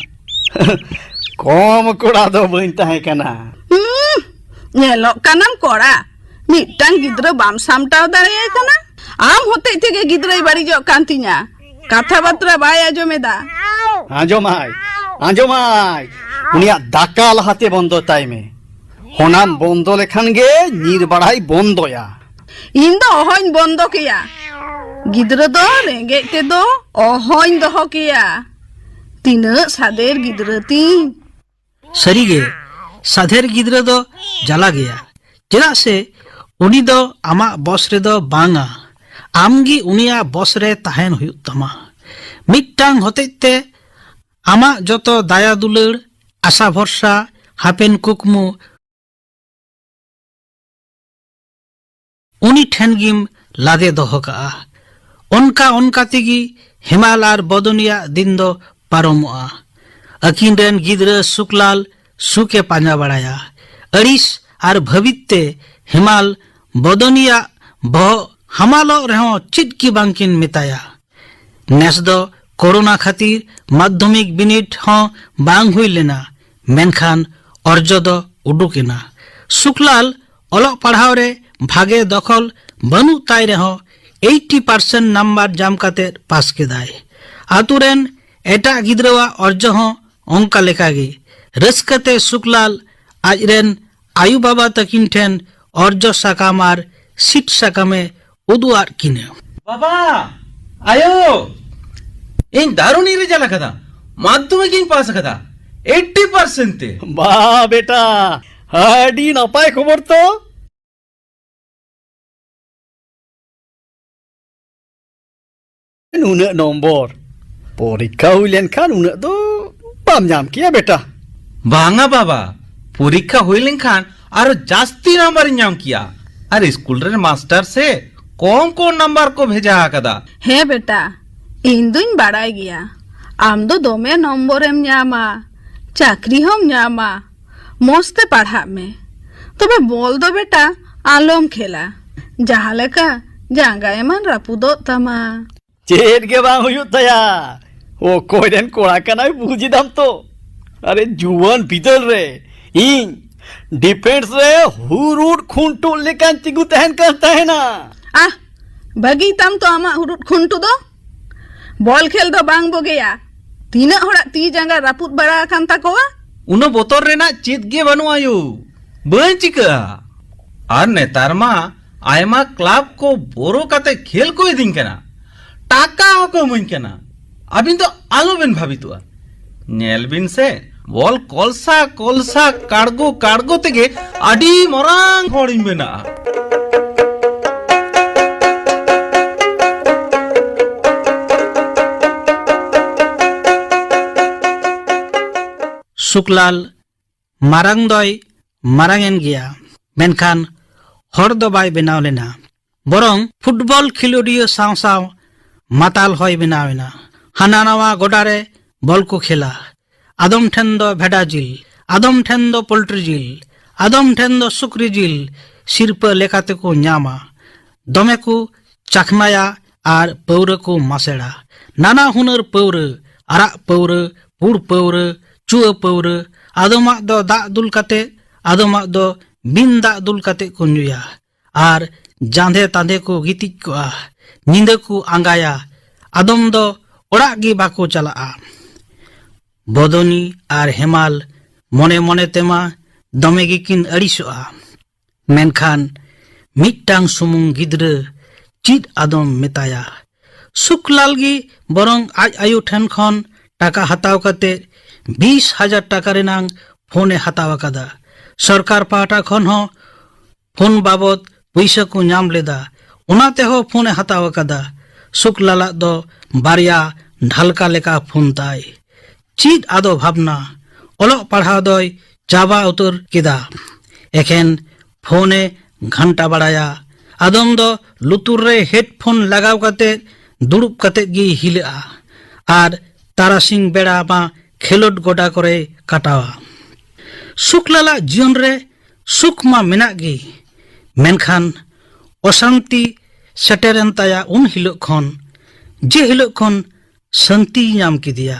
ᱠᱚᱢ ᱠᱚᱲᱟ ᱫᱚ ᱵᱟᱹᱧ ᱛᱟᱦᱮᱸ ᱠᱟᱱᱟ᱾ ᱦᱩᱸ, ᱧᱮᱞᱚᱜ ᱠᱟᱱᱟᱢ ᱠᱚᱲᱟ, ᱢᱤᱫᱴᱟᱝ ᱜᱤᱫᱽᱨᱟᱹ ᱵᱟᱢ ᱥᱟᱢᱴᱟᱣ ᱫᱟᱲᱮᱭᱟᱭ ᱠᱟᱱᱟ᱾ ᱟᱢ ᱦᱚᱛᱮᱡ ᱛᱮᱜᱮ ᱜᱤᱫᱽᱨᱟᱹᱭ ᱵᱟᱹᱲᱤᱡᱚᱜ ᱠᱟᱱ ᱛᱤᱧᱟ᱾ ᱠᱟᱛᱷᱟ ᱵᱟᱛᱨᱟ ᱵᱟᱭ ᱟᱸᱡᱚᱢ ᱮᱫᱟ᱾ ᱟᱸᱡᱚᱢᱟᱭ, ᱟᱸᱡᱚᱢᱟᱭ᱾ ᱩᱱᱤᱭᱟᱜ ᱫᱟᱠᱟ ᱞᱟᱦᱟᱛᱮ ᱵᱚᱱᱫᱚ ᱛᱟᱭ ᱢᱮ᱾ ᱚᱱᱟᱢ ᱵᱚᱱᱫᱚ ᱞᱮᱠᱷᱟᱱ ᱜᱮ ᱧᱤᱨ ᱵᱟᱲᱟᱭ ᱵᱚᱱᱫᱚᱭᱟ᱾ ᱤᱧ ᱫᱚ ᱚᱦᱚᱧ ᱵᱚᱱᱫᱚ ᱠᱮᱭᱟ᱾ ᱜᱤᱫᱽᱨᱟᱹ ᱫᱚ ᱨᱮᱸᱜᱮᱡ ᱛᱮᱫᱚ ᱚᱦᱚᱧ ᱫᱚᱦᱚ ᱠᱮᱭᱟ᱾ ᱛᱤᱱᱟᱹᱜ ᱥᱟᱫᱮᱨ ᱜᱤᱫᱽᱨᱟᱹ ᱛᱤᱧ᱾ ᱥᱟᱹᱨᱤᱜᱮ, ᱥᱟᱫᱷᱮᱨ ᱜᱤᱫᱽᱨᱟᱹ ᱫᱚ ᱡᱟᱞᱟ ᱜᱮᱭᱟ, ᱪᱮᱫᱟᱜ ᱥᱮ ᱩᱱᱤ ᱫᱚ ᱟᱢᱟᱜ ᱵᱚᱥ ᱨᱮᱫᱚ ᱵᱟᱝᱟ, ᱟᱢᱜᱮ ᱩᱱᱤᱭᱟᱜ ᱵᱚᱥ ᱨᱮ ᱛᱟᱦᱮᱱ ᱦᱩᱭᱩᱜ ᱛᱟᱢᱟ᱾ ᱢᱤᱫᱴᱟᱝ ᱦᱚᱛᱮᱡ ᱛᱮ ᱟᱢᱟᱜ ᱡᱚᱛᱚ ᱫᱟᱭᱟ ᱫᱩᱞᱟᱹᱲ, ᱟᱥᱟ ᱵᱷᱚᱨᱥᱟ, ᱦᱟᱯᱮᱱ ᱠᱩᱠᱢᱩ ᱩᱱᱤ ᱴᱷᱮᱱ ᱜᱮᱢ ᱞᱟᱫᱮ ᱫᱚᱦᱚ ᱠᱟᱜᱼᱟ᱾ ᱚᱱᱠᱟ ᱚᱱᱠᱟ ᱛᱮᱜᱮ ᱦᱮᱢᱟᱞ ᱟᱨ ᱵᱚᱫᱚᱱᱤᱭᱟᱜ ᱫᱤᱱ ᱫᱚ ᱯᱟᱨᱚᱢᱚᱜᱼᱟ᱾ ᱟᱹᱠᱤᱱ ᱨᱮᱱ ᱜᱤᱫᱽᱨᱟᱹ ᱥᱩᱠᱞᱟᱞ ᱥᱩᱠᱮ ᱯᱟᱸᱡᱟ ᱵᱟᱲᱟᱭᱟ᱾ ᱟᱹᱲᱤᱥ ᱟᱨ ᱵᱷᱟᱹᱵᱤᱛ ᱛᱮ ᱦᱮᱢᱟᱞ ᱵᱚᱫᱚᱱᱤᱭᱟᱜ ᱵᱚᱦᱚᱜ ᱦᱟᱢᱟᱞᱚᱜ ᱨᱮᱦᱚᱸ ᱪᱮᱫ ᱜᱮ ᱵᱟᱝᱠᱤᱱ ᱢᱮᱛᱟᱭᱟ᱾ ᱱᱮᱥ ᱫᱚ ᱠᱳᱨᱳᱱᱟ ᱠᱷᱟᱹᱛᱤᱨ ᱢᱟᱫᱽᱫᱷᱚᱢᱤᱠ ᱵᱤᱱᱤᱰ ᱦᱚᱸ ᱵᱟᱝ ᱦᱩᱭ ᱞᱮᱱᱟ, ᱢᱮᱱᱠᱷᱟᱱ ᱚᱨᱡᱚ ᱫᱚ ᱩᱰᱩᱠ ᱮᱱᱟ᱾ ᱥᱩᱠᱞᱟᱞ ᱚᱞᱚᱜ ᱯᱟᱲᱦᱟᱣ ᱨᱮ ᱵᱷᱟᱜᱮ ᱫᱚᱠᱷᱚᱞ ᱵᱟᱹᱱᱩᱜ ᱛᱟᱭ ᱨᱮᱦᱚᱸ ᱮᱭᱤᱴᱴᱤ ᱯᱟᱨᱥᱮᱱᱴ ᱱᱟᱢᱵᱟᱨ ᱧᱟᱢ ᱠᱟᱛᱮ ᱯᱟᱥ ᱠᱮᱫᱟᱭ᱾ ᱟᱛᱳ ᱨᱮᱱ ᱮᱴᱟᱜ ᱜᱤᱫᱽᱨᱟᱹᱣᱟᱜ ᱚᱨᱡᱚ ᱦᱚᱸ ᱚᱱᱠᱟ ᱞᱮᱠᱟᱜᱮ᱾ ᱨᱟᱹᱥᱠᱟᱹᱛᱮ ᱥᱩᱠᱞᱟᱞ ᱟᱡᱨᱮᱱ ᱟᱭᱳ ᱵᱟᱵᱟ ᱛᱟᱹᱠᱤᱱ ᱴᱷᱮᱱ ᱚᱨᱡᱚ ᱥᱟᱠᱟᱢ ᱟᱨ ᱥᱤᱫ ᱥᱟᱠᱟᱢᱮ ᱩᱫᱩᱜ ᱟᱫ ᱠᱤᱱᱟᱹ᱾ ᱵᱟᱵᱟ! ᱟᱭᱳ! ᱤᱧ ᱫᱟᱨᱩᱱ ᱤᱧ ᱨᱮᱡᱟᱞ ᱟᱠᱟᱫᱟ᱾ ᱢᱟᱫᱽᱫᱷᱚᱢᱤᱠ ᱤᱧ ᱯᱟᱥ ᱟᱠᱟᱫᱟ᱾ ᱮᱭᱤᱴᱴᱤ ᱯᱟᱨᱥᱮᱱᱴ ᱛᱮ᱾ ᱵᱟ ᱵᱮᱴᱟ, ᱟᱹᱰᱤ ᱱᱟᱯᱟᱭ ᱠᱷᱚᱵᱚᱨ ᱛᱚ᱾ ᱱᱩᱱᱟᱹᱜ ᱱᱚᱢᱵᱚᱨ, ᱯᱚᱨᱤᱠᱠᱷᱟ ᱦᱩᱭ ᱞᱮᱱᱠᱷᱟᱱ ᱩᱱᱟᱹᱜ ᱫᱚ ᱵᱟᱢ ᱧᱟᱢ ᱠᱮᱭᱟ ᱵᱮᱴᱟ᱾ ᱵᱟᱝᱟ ᱵᱟᱵᱟ, ᱯᱚᱨᱤᱠᱠᱷᱟ ᱦᱩᱭ ᱞᱮᱱᱠᱷᱟᱱ ᱟᱨᱚ ᱡᱟᱹᱥᱛᱤ ᱱᱟᱢᱵᱟᱨ ᱤᱧ ᱧᱟᱢ ᱠᱮᱭᱟ᱾ ᱟᱨ ᱥᱠᱩᱞ ᱨᱮᱱ ᱢᱟᱥᱴᱟᱨ ᱥᱮ ᱠᱚᱢ ᱠᱚᱢ ᱱᱟᱢᱵᱟᱨ ᱠᱚ ᱵᱷᱮᱡᱟ ᱟᱠᱟᱫᱟ᱾ ᱦᱮᱸ ᱵᱮᱴᱟ, ᱤᱧ ᱫᱩᱧ ᱵᱟᱲᱟᱭ ᱜᱮᱭᱟ, ᱟᱢ ᱫᱚ ᱫᱚᱢᱮ ᱱᱚᱢᱵᱚᱨᱮᱢ ᱧᱟᱢᱟ, ᱪᱟᱹᱠᱨᱤ ᱦᱚᱸᱢ ᱧᱟᱢᱟ, ᱢᱚᱸᱡᱽ ᱛᱮ ᱯᱟᱲᱦᱟᱜ ᱢᱮ᱾ ᱛᱚᱵᱮ ᱵᱚᱞ ᱫᱚ ᱵᱮᱴᱟ ᱟᱞᱚᱢ ᱠᱷᱮᱞᱟ, ᱡᱟᱦᱟᱸ ᱞᱮᱠᱟ ᱡᱟᱸᱜᱟ ᱮᱢᱟᱱ ᱨᱟᱹᱯᱩᱫᱚᱜ ᱛᱟᱢᱟ᱾ ᱪᱮᱫ ᱜᱮ ᱵᱟᱝ ᱦᱩᱭᱩᱜ ᱛᱟᱭᱟ᱾ ᱚᱠᱚᱭ ᱨᱮᱱ ᱠᱚᱲᱟ ᱠᱟᱱᱟᱭ ᱵᱩᱡᱽ ᱮᱫᱟᱢ ᱛᱚ? ᱟᱨᱮ ᱡᱩᱣᱟᱹᱱ ᱵᱤᱫᱟᱹᱞ ᱨᱮ ᱤᱧ ᱰᱤᱯᱷᱮᱱᱥ ᱨᱮ ᱦᱩᱨᱩᱫ ᱠᱷᱩᱱᱴᱩ ᱞᱮᱠᱟᱧ ᱛᱤᱸᱜᱩ ᱛᱟᱦᱮᱱ ᱠᱟᱱ ᱛᱟᱦᱮᱱᱟ᱾ ᱟᱦ, ᱵᱷᱟᱹᱜᱤ ᱛᱟᱢ ᱛᱚ ᱟᱢᱟᱜ ᱦᱩᱨᱩᱫ ᱠᱷᱩᱱᱴᱩ ᱫᱚ᱾ ᱵᱚᱞ ᱠᱷᱮᱞ ᱫᱚ ᱵᱟᱝ ᱵᱩᱜᱤᱭᱟ᱾ ᱛᱤᱱᱟᱹᱜ ᱦᱚᱲᱟᱜ ᱛᱤ ᱡᱟᱸᱜᱟ ᱨᱟᱹᱯᱩᱫ ᱵᱟᱲᱟ ᱟᱠᱟᱱ ᱛᱟᱠᱚᱣᱟ᱾ ᱩᱱᱟᱹᱜ ᱵᱚᱛᱚᱨ ᱨᱮᱱᱟᱜ ᱪᱮᱫ ᱜᱮ ᱵᱟᱹᱱᱩᱜᱼᱟ ᱭᱳ, ᱵᱟᱹᱧ ᱪᱤᱠᱟᱹᱜᱼᱟ᱾ ᱟᱨ ᱱᱮᱛᱟᱨ ᱢᱟ ᱟᱭᱢᱟ ᱠᱞᱟᱵᱽ ᱠᱚ ᱵᱳᱨᱳ ᱠᱟᱛᱮ ᱠᱷᱮᱞ ᱠᱚ ᱤᱫᱤᱧ ᱠᱟᱱᱟ, ᱴᱟᱠᱟ ᱦᱚᱸᱠᱚ ᱤᱢᱟᱹᱧ ᱠᱟᱱᱟ᱾ ᱟᱹᱵᱤᱱ ᱫᱚ ᱟᱞᱚᱵᱤᱱ ᱵᱷᱟᱵᱤᱛᱚᱜᱼᱟ᱾ ᱧᱮᱞ ᱵᱤᱱ ᱥᱮ, ᱵᱚᱞ ᱠᱚᱞᱥᱟ ᱠᱚᱞᱥᱟ ᱠᱟᱲᱜᱚ ᱠᱟᱲᱜᱚ ᱛᱮᱜᱮ ᱟᱹᱰᱤ ᱢᱟᱨᱟᱝ ᱦᱚᱲᱤᱧ ᱵᱮᱱᱟᱜᱼᱟ᱾ ᱥᱩᱠᱞᱟᱞ ᱢᱟᱨᱟᱝ ᱫᱚᱭ ᱢᱟᱨᱟᱝ ᱮᱱ ᱜᱮᱭᱟ, ᱢᱮᱱᱠᱷᱟᱱ ᱦᱚᱲ ᱫᱚ ᱵᱟᱭ ᱵᱮᱱᱟᱣ ᱞᱮᱱᱟ᱾ ᱵᱚᱨᱚᱝ ᱯᱷᱩᱴᱵᱚᱞ ᱠᱷᱮᱞᱳᱰᱤᱭᱟᱹ ᱥᱟᱶ ᱥᱟᱶ ᱢᱟᱛᱟᱞ ᱦᱚᱸᱭ ᱵᱮᱱᱟᱣ ᱮᱱᱟ᱾ ᱦᱟᱱᱟ ᱱᱟᱣᱟ ᱜᱚᱰᱟ ᱨᱮ ᱵᱚᱞ ᱠᱚ ᱠᱷᱮᱞᱟ᱾ ᱟᱫᱚᱢ ᱴᱷᱮᱱ ᱫᱚ ᱵᱷᱮᱰᱟ ᱡᱤᱞ, ᱟᱫᱚᱢ ᱴᱷᱮᱱ ᱫᱚ ᱯᱳᱞᱴᱨᱤ ᱡᱤᱞ, ᱟᱫᱚᱢ ᱴᱷᱮᱱ ᱫᱚ ᱥᱩᱠᱨᱤ ᱡᱤᱞ ᱥᱤᱨᱯᱟᱹ ᱞᱮᱠᱟᱛᱮ ᱠᱚ ᱧᱟᱢᱟ᱾ ᱫᱚᱢᱮ ᱠᱚ ᱪᱟᱠᱷᱱᱟᱭᱟ ᱟᱨ ᱯᱟᱹᱣᱨᱟᱹ ᱠᱚ ᱢᱟᱥᱮᱲᱟ᱾ ᱱᱟᱱᱟ ᱦᱩᱱᱟᱹᱨ ᱯᱟᱹᱣᱨᱟᱹ, ᱟᱨᱟᱜ ᱯᱟᱹᱣᱨᱟᱹ, ᱯᱩᱲ ᱯᱟᱹᱣᱨᱟᱹ, ᱪᱩᱣᱟᱹ ᱯᱟᱹᱣᱨᱟᱹ, ᱟᱫᱚᱢᱟᱜ ᱫᱚ ᱫᱟᱜ ᱫᱩᱞ ᱠᱟᱛᱮ, ᱟᱫᱚᱢᱟᱜ ᱫᱚ ᱵᱤᱱ ᱫᱟᱜ ᱫᱩᱞ ᱠᱟᱛᱮ ᱠᱚ ᱧᱩᱭᱟ᱾ ᱟᱨ ᱡᱟᱸᱫᱮ ᱛᱟᱸᱫᱮ ᱠᱚ ᱜᱤᱛᱤᱡ ᱠᱚᱜᱼᱟ᱾ ᱧᱤᱫᱟᱹ ᱠᱚ ᱟᱸᱜᱟᱭᱟ᱾ ᱟᱫᱚᱢ ᱫᱚ ᱚᱲᱟᱜ ᱜᱮ ᱵᱟᱠᱚ ᱪᱟᱞᱟᱜᱼᱟ᱾ ᱵᱚᱫᱚᱱᱤ ᱟᱨ ᱦᱮᱢᱟᱞ ᱢᱚᱱᱮ ᱢᱚᱱᱮ ᱛᱮᱢᱟ ᱫᱚᱢᱮ ᱜᱮᱠᱤᱱ ᱟᱹᱲᱤᱥᱚᱜᱼᱟ᱾ ᱢᱮᱱᱠᱷᱟᱱ ᱢᱤᱫᱴᱟᱝ ᱥᱩᱢᱩᱝ ᱜᱤᱫᱽᱨᱟᱹ ᱪᱮᱫ ᱟᱫᱚᱢ ᱢᱮᱛᱟᱭᱟ? ᱥᱩᱠᱞᱟᱞ ᱜᱮ ᱵᱚᱨᱚᱝ ᱟᱡ ᱟᱭᱳ ᱴᱷᱮᱱ ᱠᱷᱚᱱ ᱴᱟᱠᱟ ᱦᱟᱛᱟᱣ ᱠᱟᱛᱮ ᱵᱤᱥ ᱦᱟᱡᱟᱨ ᱴᱟᱠᱟ ᱨᱮᱱᱟᱝ ᱯᱷᱳᱱ ᱮ ᱦᱟᱛᱟᱣ ᱟᱠᱟᱫᱟ᱾ ᱥᱚᱨᱠᱟᱨ ᱯᱟᱦᱴᱟ ᱠᱷᱚᱱ ᱦᱚᱸ ᱯᱷᱳᱱ ᱵᱟᱵᱚᱫ ᱯᱩᱭᱥᱟᱹ ᱠᱚ ᱧᱟᱢ ᱞᱮᱫᱟ, ᱚᱱᱟ ᱛᱮᱦᱚᱸ ᱯᱷᱳᱱ ᱮ ᱦᱟᱛᱟᱣ ᱟᱠᱟᱫᱟ᱾ ᱥᱩᱠᱞᱟᱞᱟᱜ ᱫᱚ ᱵᱟᱨᱭᱟ ᱰᱷᱟᱞᱠᱟ ᱞᱮᱠᱟ ᱯᱷᱳᱱ ᱛᱟᱭ᱾ ᱪᱮᱫ ᱟᱫᱚ ᱵᱷᱟᱵᱽᱱᱟ, ᱚᱞᱚᱜ ᱯᱟᱲᱦᱟᱣ ᱫᱚᱭ ᱪᱟᱵᱟ ᱩᱛᱟᱹᱨ ᱠᱮᱫᱟ᱾ ᱮᱠᱷᱮᱱ ᱯᱷᱳᱱ ᱮ ᱜᱷᱟᱱᱴᱟ ᱵᱟᱲᱟᱭᱟ᱾ ᱟᱫᱚᱢ ᱫᱚ ᱞᱩᱛᱩᱨ ᱨᱮ ᱦᱮᱰᱯᱷᱳᱱ ᱞᱟᱜᱟᱣ ᱠᱟᱛᱮ ᱫᱩᱲᱩᱵ ᱠᱟᱛᱮ ᱜᱮᱭ ᱦᱤᱞᱟᱹᱜᱼᱟ᱾ ᱟᱨ ᱛᱟᱨᱟᱥᱤᱧ ᱵᱮᱲᱟ ᱢᱟ ᱠᱷᱮᱞᱳᱰ ᱜᱚᱰᱟ ᱠᱚᱨᱮᱭ ᱠᱟᱴᱟᱣᱟ᱾ ᱥᱩᱠᱞᱟᱞᱟᱜ ᱡᱤᱭᱚᱱ ᱨᱮ ᱥᱩᱠ ᱢᱟ ᱢᱮᱱᱟᱜ ᱜᱮ, ᱢᱮᱱᱠᱷᱟᱱ ᱚᱥᱟᱱᱛᱤ ᱥᱮᱴᱮᱨᱮᱱ ᱛᱟᱭᱟ ᱩᱱ ᱦᱤᱞᱳᱜ ᱠᱷᱚᱱ, ᱡᱮ ᱦᱤᱞᱳᱜ ᱠᱷᱚᱱ ᱥᱟᱱᱛᱤᱭ ᱧᱟᱢ ᱠᱮᱫᱮᱭᱟ᱾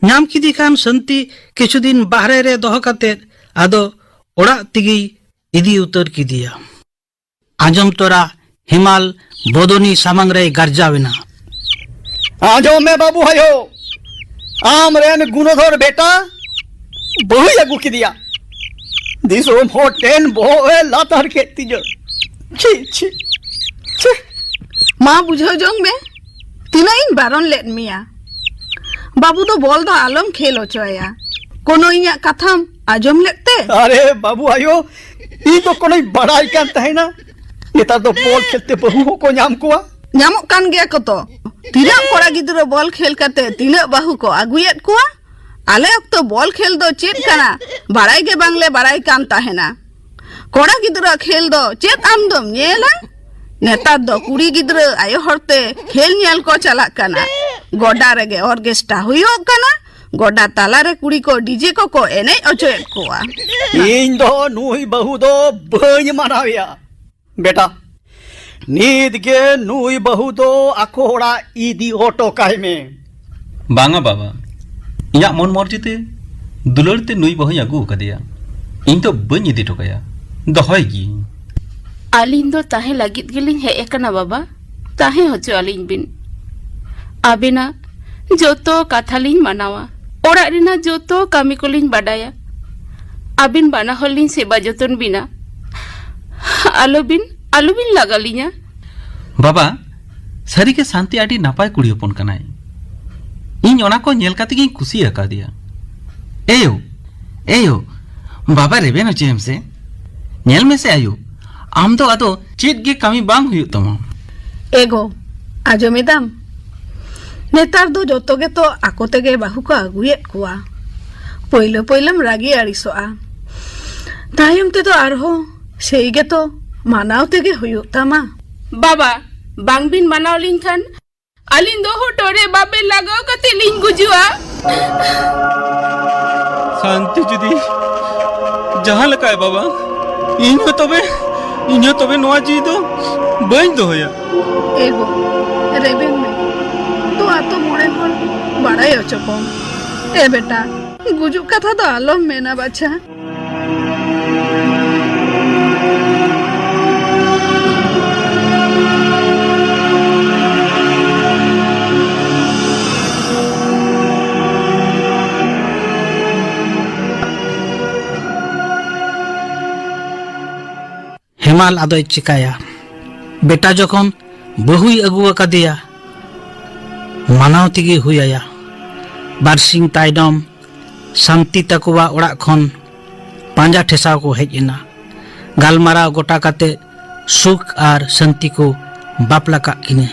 ᱧᱟᱢ ᱠᱮᱫᱮ ᱠᱷᱟᱱ ᱥᱟᱱᱛᱤ ᱠᱤᱪᱷᱩ ᱫᱤᱱ ᱵᱟᱦᱨᱮ ᱨᱮ ᱫᱚᱦᱚ ᱠᱟᱛᱮ ᱟᱫᱚ ᱚᱲᱟᱜ ᱛᱮᱜᱮᱭ ᱤᱫᱤ ᱩᱛᱟᱹᱨ ᱠᱮᱫᱮᱭᱟ᱾ ᱟᱸᱡᱚᱢ ᱛᱚᱨᱟ ᱦᱮᱢᱟᱞ ᱵᱚᱫᱚᱱᱤ ᱥᱟᱢᱟᱝ ᱨᱮᱭ ᱜᱟᱨᱡᱟᱣ ᱮᱱᱟ᱾ ᱟᱸᱡᱚᱢ ᱢᱮ ᱵᱟᱹᱵᱩ ᱟᱭᱳ, ᱟᱢ ᱨᱮᱱ ᱜᱩᱱᱚᱫᱷᱚᱨ ᱵᱮᱴᱟ ᱵᱟᱹᱦᱩᱭ ᱟᱹᱜᱩ ᱠᱮᱫᱮᱭᱟ᱾ ᱫᱤᱥᱚᱢ ᱦᱚᱲ ᱴᱷᱮᱱ ᱵᱚᱦᱚᱜ ᱮ ᱞᱟᱛᱟᱨ ᱠᱮᱫ ᱛᱤᱧᱟᱹ᱾ ᱪᱷᱤ, ᱪᱷᱤ, ᱪᱷᱤ᱾ ᱢᱟ ᱵᱩᱡᱷᱟᱹᱣ ᱡᱚᱝ ᱢᱮ, ᱛᱤᱱᱟᱹᱜ ᱤᱧ ᱵᱟᱨᱚᱱ ᱞᱮᱫ ᱢᱮᱭᱟ᱾ ᱵᱟᱹᱵᱩ ᱫᱚ ᱵᱚᱞ ᱫᱚ ᱟᱞᱚᱢ ᱠᱷᱮᱞ ᱦᱚᱪᱚᱭᱟ᱾ ᱠᱳᱱᱳ ᱤᱧᱟᱜ ᱠᱟᱛᱷᱟᱢ ᱟᱸᱡᱚᱢ ᱞᱮᱫ ᱛᱮ? ᱟᱨᱮ ᱵᱟᱹᱵᱩ ᱟᱭᱳ, ᱤᱧ ᱫᱚ ᱠᱳᱱᱳᱧ ᱵᱟᱲᱟᱭ ᱠᱟᱱ ᱛᱟᱦᱮᱱᱟ᱾ ᱱᱮᱛᱟᱨ ᱫᱚ ᱵᱚᱞ ᱠᱷᱮᱞ ᱛᱮ ᱵᱟᱹᱦᱩ ᱦᱚᱸᱠᱚ ᱧᱟᱢ ᱠᱚᱣᱟ᱾ ᱧᱟᱢᱚᱜ ᱠᱟᱱ ᱜᱮᱭᱟ ᱠᱚ ᱛᱚ᱾ ᱛᱤᱱᱟᱹᱜ ᱠᱚᱲᱟ ᱜᱤᱫᱽᱨᱟᱹ ᱵᱚᱞ ᱠᱷᱮᱞ ᱠᱟᱛᱮ ᱛᱤᱱᱟᱹᱜ ᱵᱟᱹᱦᱩ ᱠᱚ ᱟᱹᱜᱩᱭᱮᱫ ᱠᱚᱣᱟ᱾ ᱟᱞᱮ ᱚᱠᱛᱚ ᱵᱚᱞ ᱠᱷᱮᱞ ᱫᱚ ᱪᱮᱫ ᱠᱟᱱᱟ ᱵᱟᱲᱟᱭ ᱜᱮ ᱵᱟᱝᱞᱮ ᱵᱟᱲᱟᱭ ᱠᱟᱱ ᱛᱟᱦᱮᱱᱟ᱾ ᱠᱚᱲᱟ ᱜᱤᱫᱽᱨᱟᱹ ᱠᱷᱮᱞ ᱫᱚ ᱪᱮᱫ ᱟᱢ ᱫᱚᱢ ᱧᱮᱞᱟ? ᱱᱮᱛᱟᱨ ᱫᱚ ᱠᱩᱲᱤ ᱜᱤᱫᱽᱨᱟᱹ ᱟᱭᱳ ᱦᱚᱲᱛᱮ ᱠᱷᱮᱞ ᱧᱮᱞ ᱠᱚ ᱪᱟᱞᱟᱜ ᱠᱟᱱᱟ᱾ ᱜᱚᱰᱟ ᱨᱮᱜᱮ ᱚᱨᱜᱮᱥᱴᱨᱟ ᱦᱩᱭᱩᱜ ᱠᱟᱱᱟ᱾ ᱜᱚᱰᱟ ᱛᱟᱞᱟᱨᱮ ᱠᱩᱲᱤ ᱠᱚ ᱰᱤᱡᱮ ᱠᱚᱠᱚ ᱮᱱᱮᱡ ᱚᱪᱚᱭᱮᱫ ᱠᱚᱣᱟ᱾ ᱤᱧ ᱫᱚ ᱱᱩᱭ ᱵᱟᱹᱦᱩ ᱫᱚ ᱵᱟᱹᱧ ᱢᱟᱱᱟᱣᱮᱭᱟ᱾ ᱵᱮᱴᱟ, ᱱᱤᱛ ᱜᱮ ᱱᱩᱭ ᱵᱟᱹᱦᱩ ᱫᱚ ᱟᱠᱚ ᱚᱲᱟᱜ ᱤᱫᱤ ᱦᱚᱴᱚ ᱠᱟᱭ ᱢᱮ᱾ ᱵᱟᱝᱟ ᱵᱟᱵᱟ, ᱤᱧᱟᱜ ᱢᱚᱱ ᱢᱚᱨᱡᱤ ᱛᱮ ᱫᱩᱞᱟᱹᱲ ᱛᱮ ᱱᱩᱭ ᱵᱟᱹᱦᱩᱧ ᱟᱹᱜᱩ ᱟᱠᱟᱫᱮᱭᱟ᱾ ᱤᱧ ᱫᱚ ᱵᱟᱹᱧ ᱤᱫᱤ ᱦᱚᱴᱚ ᱠᱟᱭᱟ, ᱫᱚᱦᱚᱭ ᱜᱤᱭᱟᱹᱧ᱾ ᱟᱹᱞᱤᱧ ᱫᱚ ᱛᱟᱦᱮᱸ ᱞᱟᱹᱜᱤᱫ ᱜᱮᱞᱤᱧ ᱦᱮᱡ ᱟᱠᱟᱱᱟ ᱵᱟᱵᱟ, ᱛᱟᱦᱮᱸ ᱦᱚᱪᱚ ᱟᱹᱞᱤᱧ ᱵᱤᱱ᱾ ᱟᱵᱮᱱᱟᱜ ᱡᱚᱛᱚ ᱠᱟᱛᱷᱟ ᱞᱤᱧ ᱢᱟᱱᱟᱣᱟ, ᱚᱲᱟᱜ ᱨᱮᱱᱟᱜ ᱡᱚᱛᱚ ᱠᱟᱹᱢᱤ ᱠᱚᱞᱤᱧ ᱵᱟᱰᱟᱭᱟ᱾ ᱟᱵᱮᱱ ᱵᱟᱱᱟ ᱦᱚᱲ ᱞᱤᱧ ᱥᱮᱵᱟ ᱡᱚᱛᱚᱱ ᱵᱤᱱᱟ᱾ ᱟᱞᱚᱵᱤᱱ, ᱟᱞᱚᱵᱤᱱ ᱞᱟᱜᱟ ᱞᱤᱧᱟ᱾ ᱵᱟᱵᱟ, ᱥᱟᱹᱨᱤᱜᱮ ᱥᱟᱱᱛᱤ ᱟᱹᱰᱤ ᱱᱟᱯᱟᱭ ᱠᱩᱲᱤ ᱦᱚᱯᱚᱱ ᱠᱟᱱᱟᱭ᱾ ᱤᱧ ᱚᱱᱟ ᱠᱚ ᱧᱮᱞ ᱠᱟᱛᱮ ᱜᱤᱧ ᱠᱩᱥᱤ ᱟᱠᱟᱫᱮᱭᱟ᱾ ᱮᱭᱳ, ᱮᱭᱳ, ᱵᱟᱵᱟ ᱨᱮᱵᱮᱱ ᱦᱚᱪᱚᱭᱮᱢ ᱥᱮ᱾ ᱧᱮᱞ ᱢᱮᱥᱮ ᱟᱭᱳ, ᱟᱢ ᱫᱚ ᱟᱫᱚ ᱪᱮᱫ ᱜᱮ ᱠᱟᱹᱢᱤ ᱵᱟᱝ ᱦᱩᱭᱩᱜ ᱛᱟᱢᱟ᱾ ᱮᱜᱳ, ᱟᱸᱡᱚᱢᱮᱫᱟᱢ? ᱱᱮᱛᱟᱨ ᱫᱚ ᱡᱚᱛᱚ ᱜᱮᱛᱚ ᱟᱠᱚ ᱛᱮᱜᱮ ᱵᱟᱹᱦᱩ ᱠᱚ ᱟᱹᱜᱩᱭᱮᱫ ᱠᱚᱣᱟ᱾ ᱯᱳᱭᱞᱳ ᱯᱳᱭᱞᱳᱢ ᱨᱟᱹᱜᱤ ᱟᱹᱲᱤᱥᱚᱜᱼᱟ, ᱛᱟᱭᱚᱢ ᱛᱮᱫᱚ ᱟᱨᱦᱚᱸ ᱥᱮᱭ ᱜᱮᱛᱚ ᱢᱟᱱᱟᱣ ᱛᱮᱜᱮ ᱦᱩᱭᱩᱜ ᱛᱟᱢᱟ᱾ ᱵᱟᱵᱟ, ᱵᱟᱝᱵᱤᱱ ᱢᱟᱱᱟᱣ ᱞᱤᱧ ᱠᱷᱟᱱ ᱟᱹᱞᱤᱧ ᱫᱚ ᱦᱚᱴᱚᱜ ᱨᱮ ᱵᱟᱵᱮᱨ ᱞᱟᱜᱟᱣ ᱠᱟᱛᱮ ᱞᱤᱧ ᱜᱩᱡᱩᱜᱼᱟ᱾ ᱥᱟᱱᱛᱤ ᱡᱩᱫᱤ ᱡᱟᱦᱟᱸ ᱞᱮᱠᱟᱭ ᱵᱟᱵᱟ, ᱤᱧ ᱦᱚᱸ ᱛᱚᱵᱮ, ᱤᱧ ᱦᱚᱸ ᱛᱚᱵᱮ ᱱᱚᱣᱟ ᱡᱤᱣᱤ ᱫᱚ ᱵᱟᱹᱧ ᱫᱚᱦᱚᱭᱟ᱾ ᱮ ᱜᱳ, ᱨᱮᱵᱮᱱ ᱢᱮ᱾ ᱛᱚ ᱟᱛᱳ ᱢᱚᱬᱮ ᱦᱚᱲ ᱵᱟᱲᱟᱭ ᱦᱚᱪᱚ ᱠᱚᱢ᱾ ᱮ ᱵᱮᱴᱟ, ᱜᱩᱡᱩᱜ ᱠᱟᱛᱷᱟ ᱫᱚ ᱟᱞᱚᱢ ᱢᱮᱱᱟ ᱵᱟᱪᱷᱟ᱾ ᱦᱮᱢᱟᱞ ᱟᱫᱚᱭ ᱪᱤᱠᱟᱭᱟ? ᱵᱮᱴᱟ ᱡᱚᱠᱷᱚᱱ ᱵᱟᱹᱦᱩᱭ ᱟᱹᱜᱩ ᱟᱠᱟᱫᱮᱭᱟ, ᱢᱟᱱᱟᱣ ᱛᱮᱜᱮ ᱦᱩᱭ ᱟᱭᱟ᱾ ᱵᱟᱨᱥᱤᱧ ᱛᱟᱭᱱᱚᱢ ᱥᱟᱱᱛᱤ ᱛᱟᱠᱚᱣᱟ ᱚᱲᱟᱜ ᱠᱷᱚᱱ ᱯᱟᱸᱡᱟ ᱴᱷᱮᱥᱟᱣ ᱠᱚ ᱦᱮᱡ ᱮᱱᱟ᱾ ᱜᱟᱞᱢᱟᱨᱟᱣ ᱜᱚᱴᱟ ᱠᱟᱛᱮ ᱥᱩᱠ ᱟᱨ ᱥᱟᱱᱛᱤ ᱠᱚ ᱵᱟᱯᱞᱟ ᱠᱟᱜ ᱠᱤᱱᱟ᱾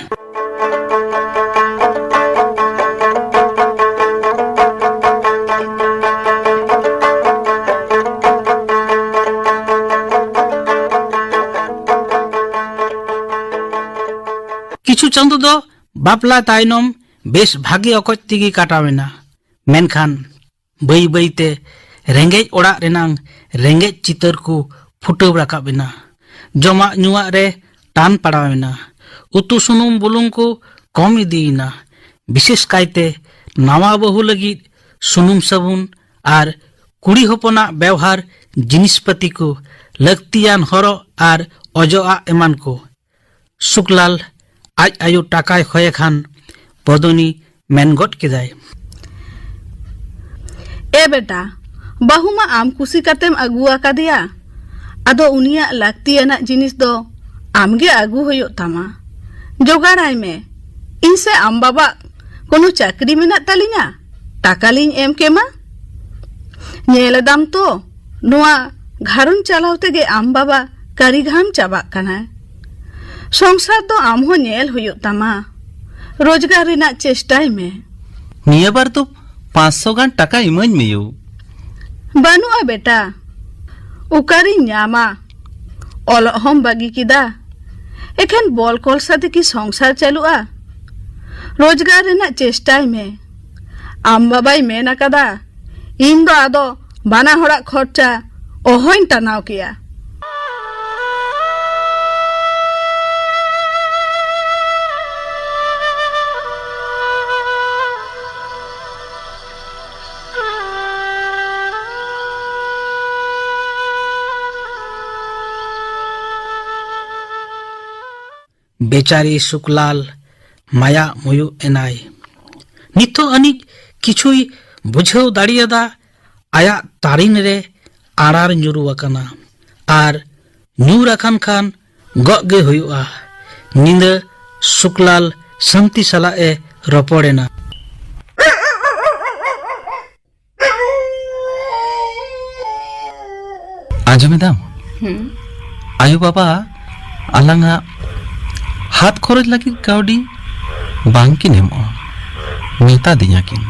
ᱠᱤᱪᱷᱩ ᱪᱟᱸᱫᱚ ᱫᱚ ᱵᱟᱯᱞᱟ ᱛᱟᱭᱱᱚᱢ ᱵᱮᱥ ᱵᱷᱟᱜᱮ ᱚᱠᱚᱡ ᱛᱮᱜᱮ ᱠᱟᱴᱟᱣ ᱮᱱᱟ, ᱢᱮᱱᱠᱷᱟᱱ ᱵᱟᱹᱭ ᱵᱟᱹᱭ ᱛᱮ ᱨᱮᱸᱜᱮᱡ ᱚᱲᱟᱜ ᱨᱮᱱᱟᱝ ᱨᱮᱸᱜᱮᱡ ᱪᱤᱛᱟᱹᱨ ᱠᱚ ᱯᱷᱩᱴᱟᱹᱣ ᱨᱟᱠᱟᱵ ᱮᱱᱟ᱾ ᱡᱚᱢᱟᱜ ᱧᱩᱣᱟᱜ ᱨᱮ ᱴᱟᱱ ᱯᱟᱲᱟᱣ ᱮᱱᱟ᱾ ᱩᱛᱩ ᱥᱩᱱᱩᱢ ᱵᱩᱞᱩᱝ ᱠᱚ ᱠᱚᱢ ᱤᱫᱤᱭᱮᱱᱟ᱾ ᱵᱤᱥᱮᱥ ᱠᱟᱭᱛᱮ ᱱᱟᱣᱟ ᱵᱟᱹᱦᱩ ᱞᱟᱹᱜᱤᱫ ᱥᱩᱱᱩᱢ ᱥᱟᱵᱩᱱ ᱟᱨ ᱠᱩᱲᱤ ᱦᱚᱯᱚᱱᱟᱜ ᱵᱮᱣᱦᱟᱨ ᱡᱤᱱᱤᱥ ᱯᱟᱹᱛᱤ ᱠᱚ, ᱞᱟᱹᱠᱛᱤᱭᱟᱱ ᱦᱚᱨᱚᱜ ᱟᱨ ᱚᱡᱚᱜ ᱟᱜ ᱮᱢᱟᱱ ᱠᱚ᱾ ᱥᱩᱠᱞᱟᱞ ᱟᱡ ᱟᱭᱳ ᱴᱟᱠᱟᱭ ᱠᱷᱚᱭᱮ ᱠᱷᱟᱱ ᱵᱚᱫᱚᱱᱤ ᱢᱮᱱ ᱜᱚᱫ ᱠᱮᱫᱟᱭ, ᱮ ᱵᱮᱴᱟ, ᱵᱟᱹᱦᱩ ᱢᱟ ᱟᱢ ᱠᱩᱥᱤ ᱠᱟᱛᱮᱢ ᱟᱹᱜᱩ ᱟᱠᱟᱫᱮᱭᱟ, ᱟᱫᱚ ᱩᱱᱤᱭᱟᱜ ᱞᱟᱹᱠᱛᱤᱭᱟᱱᱟᱜ ᱡᱤᱱᱤᱥ ᱫᱚ ᱟᱢᱜᱮ ᱟᱹᱜᱩ ᱦᱩᱭᱩᱜ ᱛᱟᱢᱟ᱾ ᱡᱚᱜᱟᱲᱟᱭ ᱢᱮ, ᱤᱧ ᱥᱮ ᱟᱢ ᱵᱟᱵᱟᱜ ᱠᱳᱱᱳ ᱪᱟᱹᱠᱨᱤ ᱢᱮᱱᱟᱜ ᱛᱟᱹᱞᱤᱧᱟ? ᱴᱟᱠᱟ ᱞᱤᱧ ᱮᱢ ᱠᱮᱢᱟ᱾ ᱧᱮᱞ ᱮᱫᱟᱢ ᱛᱚ, ᱱᱚᱣᱟ ᱜᱷᱟᱨᱚᱸᱡᱽ ᱪᱟᱞᱟᱣ ᱛᱮᱜᱮ ᱟᱢ ᱵᱟᱵᱟ ᱠᱟᱹᱨᱤᱜᱷᱟᱢ ᱪᱟᱵᱟᱜ ᱠᱟᱱᱟᱭ᱾ ᱥᱚᱝᱥᱟᱨ ᱫᱚ ᱟᱢ ᱦᱚᱸ ᱧᱮᱞ ᱦᱩᱭᱩᱜ ᱛᱟᱢᱟ᱾ ᱨᱳᱡᱽᱜᱟᱨ ᱨᱮᱱᱟᱜ ᱪᱮᱥᱴᱟᱭ ᱢᱮ᱾ ᱱᱤᱭᱟᱹ ᱵᱟᱨ ᱫᱚ ᱯᱟᱸᱪᱥᱚ ᱜᱟᱱ ᱴᱟᱠᱟ ᱤᱢᱟᱹᱧ ᱢᱮ ᱭᱳ᱾ ᱵᱟᱹᱱᱩᱜᱼᱟ ᱵᱮᱴᱟ, ᱚᱠᱟᱨᱤᱧ ᱧᱟᱢᱟ? ᱚᱞᱚᱜ ᱦᱚᱸᱢ ᱵᱟᱹᱜᱤ ᱠᱮᱫᱟ, ᱮᱠᱷᱮᱱ ᱵᱚᱞ ᱠᱚᱞᱥᱟ ᱛᱮᱠᱤ ᱥᱚᱝᱥᱟᱨ ᱪᱟᱹᱞᱩᱜᱼᱟ? ᱨᱳᱡᱽᱜᱟᱨ ᱨᱮᱱᱟᱜ ᱪᱮᱥᱴᱟᱭ ᱢᱮ᱾ ᱟᱢ ᱵᱟᱵᱟᱭ ᱢᱮᱱ ᱟᱠᱟᱫᱟ, ᱤᱧ ᱫᱚ ᱟᱫᱚ ᱵᱟᱱᱟ ᱦᱚᱲᱟᱜ ᱠᱷᱚᱨᱪᱟ ᱚᱦᱚᱧ ᱴᱟᱱᱟᱣ ᱠᱮᱭᱟ᱾ ᱵᱮᱪᱟᱨᱤ ᱥᱩᱠᱞᱟᱞ ᱢᱟᱭᱟᱜ ᱢᱩᱭᱩᱜ ᱮᱱᱟᱭ᱾ ᱱᱤᱛᱚᱜ ᱟᱹᱱᱤᱡ ᱠᱤᱪᱷᱩᱭ ᱵᱩᱡᱷᱟᱹᱣ ᱫᱟᱲᱮᱭᱟᱫᱟ᱾ ᱟᱭᱟᱜ ᱛᱟᱨᱤᱱ ᱨᱮ ᱟᱲᱟᱨ ᱧᱩᱨᱩ ᱟᱠᱟᱱᱟ ᱟᱨ ᱧᱩᱨ ᱟᱠᱟᱱ ᱠᱷᱟᱱ ᱜᱚᱜ ᱜᱮ ᱦᱩᱭᱩᱜᱼᱟ᱾ ᱧᱤᱫᱟᱹ ᱥᱩᱠᱞᱟᱞ ᱥᱟᱹᱱᱛᱤ ᱥᱟᱞᱟᱜ ᱮ ᱨᱚᱯᱚᱲ ᱮᱱᱟ᱾ ᱟᱸᱡᱚᱢᱮᱫᱟᱢ? ᱦᱩᱸ᱾ ᱟᱭᱳ ᱵᱟᱵᱟ ᱟᱞᱟᱝᱟᱜ ᱦᱟᱛ ᱠᱷᱚᱨᱚᱪ ᱞᱟᱹᱜᱤᱫ ᱠᱟᱹᱣᱰᱤ ᱵᱟᱝ ᱠᱤᱱ ᱮᱢᱚᱜᱼᱟ ᱢᱮᱛᱟ ᱫᱤᱧᱟ ᱠᱤᱱ᱾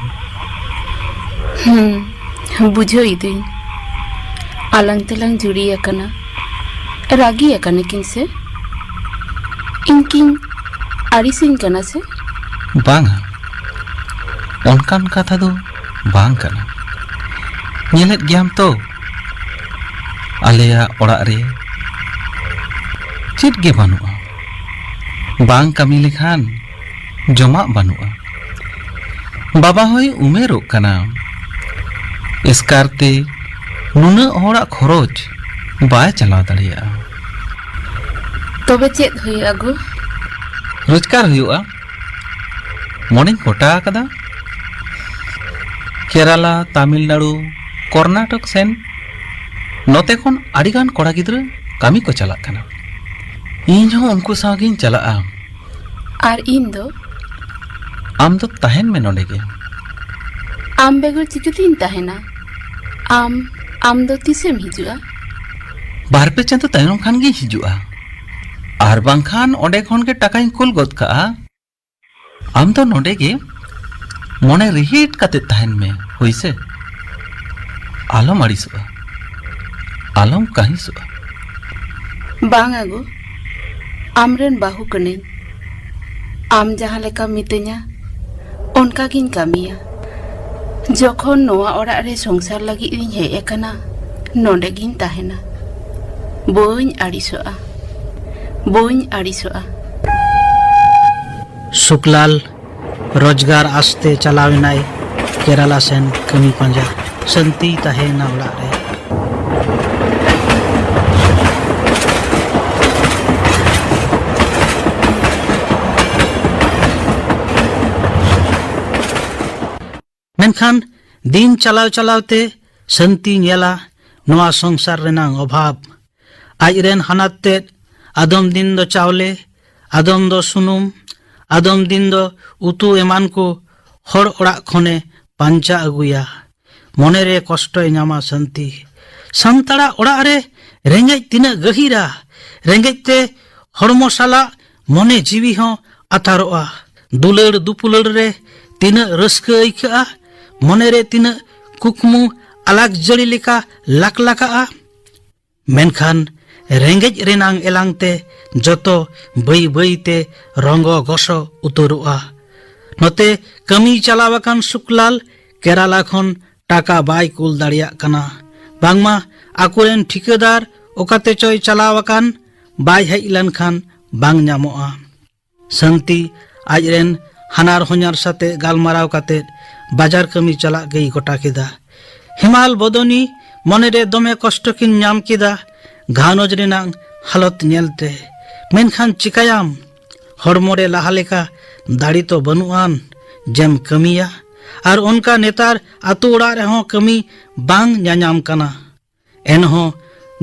ᱦᱩᱸ, ᱵᱩᱡᱷᱟᱹᱣ ᱤᱫᱟᱹᱧ᱾ ᱟᱞᱟᱝ ᱛᱮᱞᱟᱝ ᱡᱩᱨᱤ ᱟᱠᱟᱱᱟ, ᱨᱟᱹᱜᱤ ᱟᱠᱟᱱᱟ ᱠᱤᱱ ᱥᱮ? ᱤᱧ ᱠᱤᱧ ᱟᱹᱲᱤᱥᱤᱧ ᱠᱟᱱᱟ ᱥᱮ? ᱵᱟᱝᱟ, ᱚᱱᱠᱟᱱ ᱠᱟᱛᱷᱟ ᱫᱚ ᱵᱟᱝ ᱠᱟᱱᱟ᱾ ᱧᱮᱞᱮᱫ ᱜᱮᱭᱟᱢ ᱛᱚ, ᱟᱞᱮᱭᱟᱜ ᱚᱲᱟᱜ ᱨᱮ ᱪᱮᱫ ᱜᱮ ᱵᱟᱹᱱᱩᱜᱼᱟ᱾ ᱵᱟᱝ ᱠᱟᱹᱢᱤ ᱞᱮᱠᱷᱟᱱ ᱡᱚᱢᱟᱜ ᱵᱟᱹᱱᱩᱜᱼᱟ᱾ ᱵᱟᱵᱟ ᱦᱚᱸᱭ ᱩᱢᱮᱨᱚᱜ ᱠᱟᱱᱟ᱾ ᱮᱥᱠᱟᱨ ᱛᱮ ᱱᱩᱱᱟᱹᱜ ᱦᱚᱲᱟᱜ ᱠᱷᱚᱨᱚᱪ ᱵᱟᱭ ᱪᱟᱞᱟᱣ ᱫᱟᱲᱮᱭᱟᱜᱼᱟ᱾ ᱛᱚᱵᱮ ᱪᱮᱫ ᱦᱩᱭᱩᱜᱼᱟ ᱜᱳ? ᱨᱳᱡᱽᱜᱟᱨ ᱦᱩᱭᱩᱜᱼᱟ᱾ ᱢᱚᱱᱮᱧ ᱜᱚᱴᱟ ᱟᱠᱟᱫᱟ᱾ ᱠᱮᱨᱟᱞᱟ, ᱛᱟᱢᱤᱞᱱᱟᱲᱩ, ᱠᱚᱨᱱᱟᱴᱚᱠ ᱥᱮᱱ ᱱᱚᱛᱮ ᱠᱷᱚᱱ ᱟᱹᱰᱤᱜᱟᱱ ᱠᱚᱲᱟ ᱜᱤᱫᱽᱨᱟᱹ ᱠᱟᱹᱢᱤ ᱠᱚ ᱪᱟᱞᱟᱜ ᱠᱟᱱᱟ᱾ ᱤᱧ ᱦᱚᱸ ᱩᱱᱠᱩ ᱥᱟᱶ ᱜᱤᱧ ᱪᱟᱞᱟᱜᱼᱟ᱾ ᱟᱨ ᱤᱧ ᱫᱚ? ᱟᱢ ᱫᱚ ᱛᱟᱦᱮᱱ ᱢᱮ ᱱᱚᱰᱮ ᱜᱮ᱾ ᱟᱢ ᱵᱮᱜᱚᱨ ᱪᱤᱠᱟᱹᱛᱤᱧ ᱛᱟᱦᱮᱱᱟ? ᱟᱢ, ᱟᱢ ᱫᱚ ᱛᱤᱥᱮᱢ ᱦᱤᱡᱩᱜᱼᱟ? ᱵᱟᱨ ᱯᱮ ᱪᱟᱸᱫᱚ ᱛᱟᱭᱚᱢ ᱠᱷᱟᱱ ᱜᱤᱧ ᱦᱤᱡᱩᱜᱼᱟ᱾ ᱟᱨ ᱵᱟᱝᱠᱷᱟᱱ ᱚᱸᱰᱮ ᱠᱷᱚᱱ ᱜᱮ ᱴᱟᱠᱟᱧ ᱠᱩᱞ ᱜᱚᱫ ᱠᱟᱜᱼᱟ᱾ ᱟᱢ ᱫᱚ ᱱᱚᱰᱮ ᱜᱮ ᱢᱚᱱᱮ ᱨᱤᱦᱤᱴ ᱠᱟᱛᱮ ᱛᱟᱦᱮᱱ ᱢᱮ, ᱦᱳᱭ ᱥᱮ? ᱟᱞᱚᱢ ᱟᱹᱲᱤᱥᱚᱜᱼᱟ, ᱟᱞᱚᱢ ᱠᱟᱹᱦᱤᱥᱚᱜᱼᱟ᱾ ᱵᱟᱝ ᱟᱜᱩ, ᱟᱢᱨᱮᱱ ᱵᱟᱹᱦᱩ ᱠᱟᱹᱱᱟᱹᱧ᱾ ᱟᱢ ᱡᱟᱦᱟᱸ ᱞᱮᱠᱟᱢ ᱢᱤᱛᱟᱹᱧᱟ, ᱚᱱᱠᱟ ᱜᱤᱧ ᱠᱟᱹᱢᱤᱭᱟ᱾ ᱡᱚᱠᱷᱚᱱ ᱱᱚᱣᱟ ᱚᱲᱟᱜ ᱨᱮ ᱥᱚᱝᱥᱟᱨ ᱞᱟᱹᱜᱤᱫ ᱤᱧ ᱦᱮᱡ ᱟᱠᱟᱱᱟ, ᱱᱚᱰᱮ ᱜᱤᱧ ᱛᱟᱦᱮᱱᱟ᱾ ᱵᱟᱹᱧ ᱟᱹᱲᱤᱥᱚᱜᱼᱟ, ᱵᱟᱹᱧ ᱟᱹᱲᱤᱥᱚᱜᱼᱟ᱾ ᱥᱩᱠᱞᱟᱞ ᱨᱳᱡᱽᱜᱟᱨ ᱟᱥᱛᱮ ᱪᱟᱞᱟᱣ ᱮᱱᱟᱭ ᱠᱮᱨᱟᱞᱟ ᱥᱮᱱ ᱠᱟᱹᱢᱤ ᱯᱟᱸᱡᱟ᱾ ᱥᱟᱹᱱᱛᱤᱭ ᱛᱟᱦᱮᱸᱭᱮᱱᱟ ᱚᱲᱟᱜ ᱨᱮ᱾ ᱢᱮᱱᱠᱷᱟᱱ ᱫᱤᱱ ᱪᱟᱞᱟᱣ ᱪᱟᱞᱟᱣ ᱛᱮ ᱥᱟᱹᱱᱛᱤ ᱧᱮᱞᱟ ᱱᱚᱣᱟ ᱥᱚᱝᱥᱟᱨ ᱨᱮᱱᱟᱝ ᱚᱵᱷᱟᱵᱽ᱾ ᱟᱡᱨᱮᱱ ᱦᱟᱱᱟᱛ ᱛᱮᱫ ᱟᱫᱚᱢ ᱫᱤᱱ ᱫᱚ ᱪᱟᱣᱞᱮ, ᱟᱫᱚᱢ ᱫᱚ ᱥᱩᱱᱩᱢ, ᱟᱫᱚᱢ ᱫᱤᱱ ᱫᱚ ᱩᱛᱩ ᱮᱢᱟᱱ ᱠᱚ ᱦᱚᱲ ᱚᱲᱟᱜ ᱠᱷᱚᱱᱮ ᱯᱟᱧᱪᱟ ᱟᱹᱜᱩᱭᱟ᱾ ᱢᱚᱱᱮᱨᱮ ᱠᱚᱥᱴᱚᱭ ᱧᱟᱢᱟ ᱥᱟᱹᱱᱛᱤ᱾ ᱥᱟᱱᱛᱟᱲᱟᱜ ᱚᱲᱟᱜ ᱨᱮ ᱨᱮᱸᱜᱮᱡ ᱛᱤᱱᱟᱹᱜ ᱜᱟᱹᱦᱤᱨᱟ, ᱨᱮᱸᱜᱮᱡ ᱛᱮ ᱦᱚᱲᱢᱚ ᱥᱟᱞᱟᱜ ᱢᱚᱱᱮ ᱡᱤᱣᱤ ᱦᱚᱸ ᱟᱛᱟᱨᱚᱜᱼᱟ᱾ ᱫᱩᱞᱟᱹᱲ ᱫᱩᱯᱩᱞᱟᱹᱲ ᱨᱮ ᱛᱤᱱᱟᱹᱜ ᱨᱟᱹᱥᱠᱟᱹ ᱟᱹᱭᱠᱟᱹᱜᱼᱟ, ᱢᱚᱱᱮᱨᱮ ᱛᱤᱱᱟᱹᱜ ᱠᱩᱠᱢᱩ ᱟᱞᱟᱠ ᱡᱟᱹᱲᱤ ᱞᱮᱠᱟ ᱞᱟᱠᱞᱟᱠᱟᱜᱼᱟ᱾ ᱢᱮᱱᱠᱷᱟᱱ ᱨᱮᱸᱜᱮᱡ ᱨᱮᱱᱟᱝ ᱮᱞᱟᱝ ᱛᱮ ᱡᱚᱛᱚ ᱵᱟᱹᱭ ᱵᱟᱹᱭ ᱛᱮ ᱨᱚᱸᱜᱚ ᱜᱚᱥᱚ ᱩᱛᱟᱹᱨᱚᱜᱼᱟ᱾ ᱱᱚᱛᱮ ᱠᱟᱹᱢᱤ ᱪᱟᱞᱟᱣ ᱟᱠᱟᱱ ᱥᱩᱠᱞᱟᱞ ᱠᱮᱨᱟᱞᱟ ᱠᱷᱚᱱ ᱴᱟᱠᱟ ᱵᱟᱭ ᱠᱩᱞ ᱫᱟᱲᱮᱭᱟᱜ ᱠᱟᱱᱟ᱾ ᱵᱟᱝᱢᱟ ᱟᱠᱚᱨᱮᱱ ᱴᱷᱤᱠᱟᱹᱫᱟᱨ ᱚᱠᱟᱛᱮ ᱪᱚᱭ ᱪᱟᱞᱟᱣ ᱟᱠᱟᱱ, ᱵᱟᱭ ᱦᱮᱡ ᱞᱮᱱᱠᱷᱟᱱ ᱵᱟᱝ ᱧᱟᱢᱚᱜᱼᱟ᱾ ᱥᱟᱹᱱᱛᱤ ᱟᱡᱨᱮᱱ ᱦᱟᱱᱟᱨ ᱦᱚᱧᱦᱟᱨ ᱥᱟᱛᱮ ᱜᱟᱞᱢᱟᱨᱟᱣ ᱠᱟᱛᱮ ᱵᱟᱡᱟᱨ ᱠᱟᱹᱢᱤ ᱪᱟᱞᱟᱜ ᱜᱮᱭ ᱜᱚᱴᱟ ᱠᱮᱫᱟ᱾ ᱦᱮᱢᱟᱞ ᱵᱚᱫᱚᱱᱤ ᱢᱚᱱᱮᱨᱮ ᱫᱚᱢᱮ ᱠᱚᱥᱴᱚ ᱠᱤᱱ ᱧᱟᱢ ᱠᱮᱫᱟ ᱜᱷᱟᱨᱚᱸᱡᱽ ᱨᱮᱱᱟᱜ ᱦᱟᱞᱚᱛ ᱧᱮᱞᱛᱮ᱾ ᱢᱮᱱᱠᱷᱟᱱ ᱪᱤᱠᱟᱭᱟᱢ, ᱦᱚᱲᱢᱚ ᱨᱮ ᱞᱟᱦᱟ ᱞᱮᱠᱟ ᱫᱟᱲᱮ ᱛᱚ ᱵᱟᱹᱱᱩᱜ ᱟᱱ ᱡᱮᱢ ᱠᱟᱹᱢᱤᱭᱟ᱾ ᱟᱨ ᱚᱱᱠᱟ ᱱᱮᱛᱟᱨ ᱟᱛᱳ ᱚᱲᱟᱜ ᱨᱮᱦᱚᱸ ᱠᱟᱹᱢᱤ ᱵᱟᱝ ᱧᱟᱧᱟᱢ ᱠᱟᱱᱟ᱾ ᱮᱱᱦᱚᱸ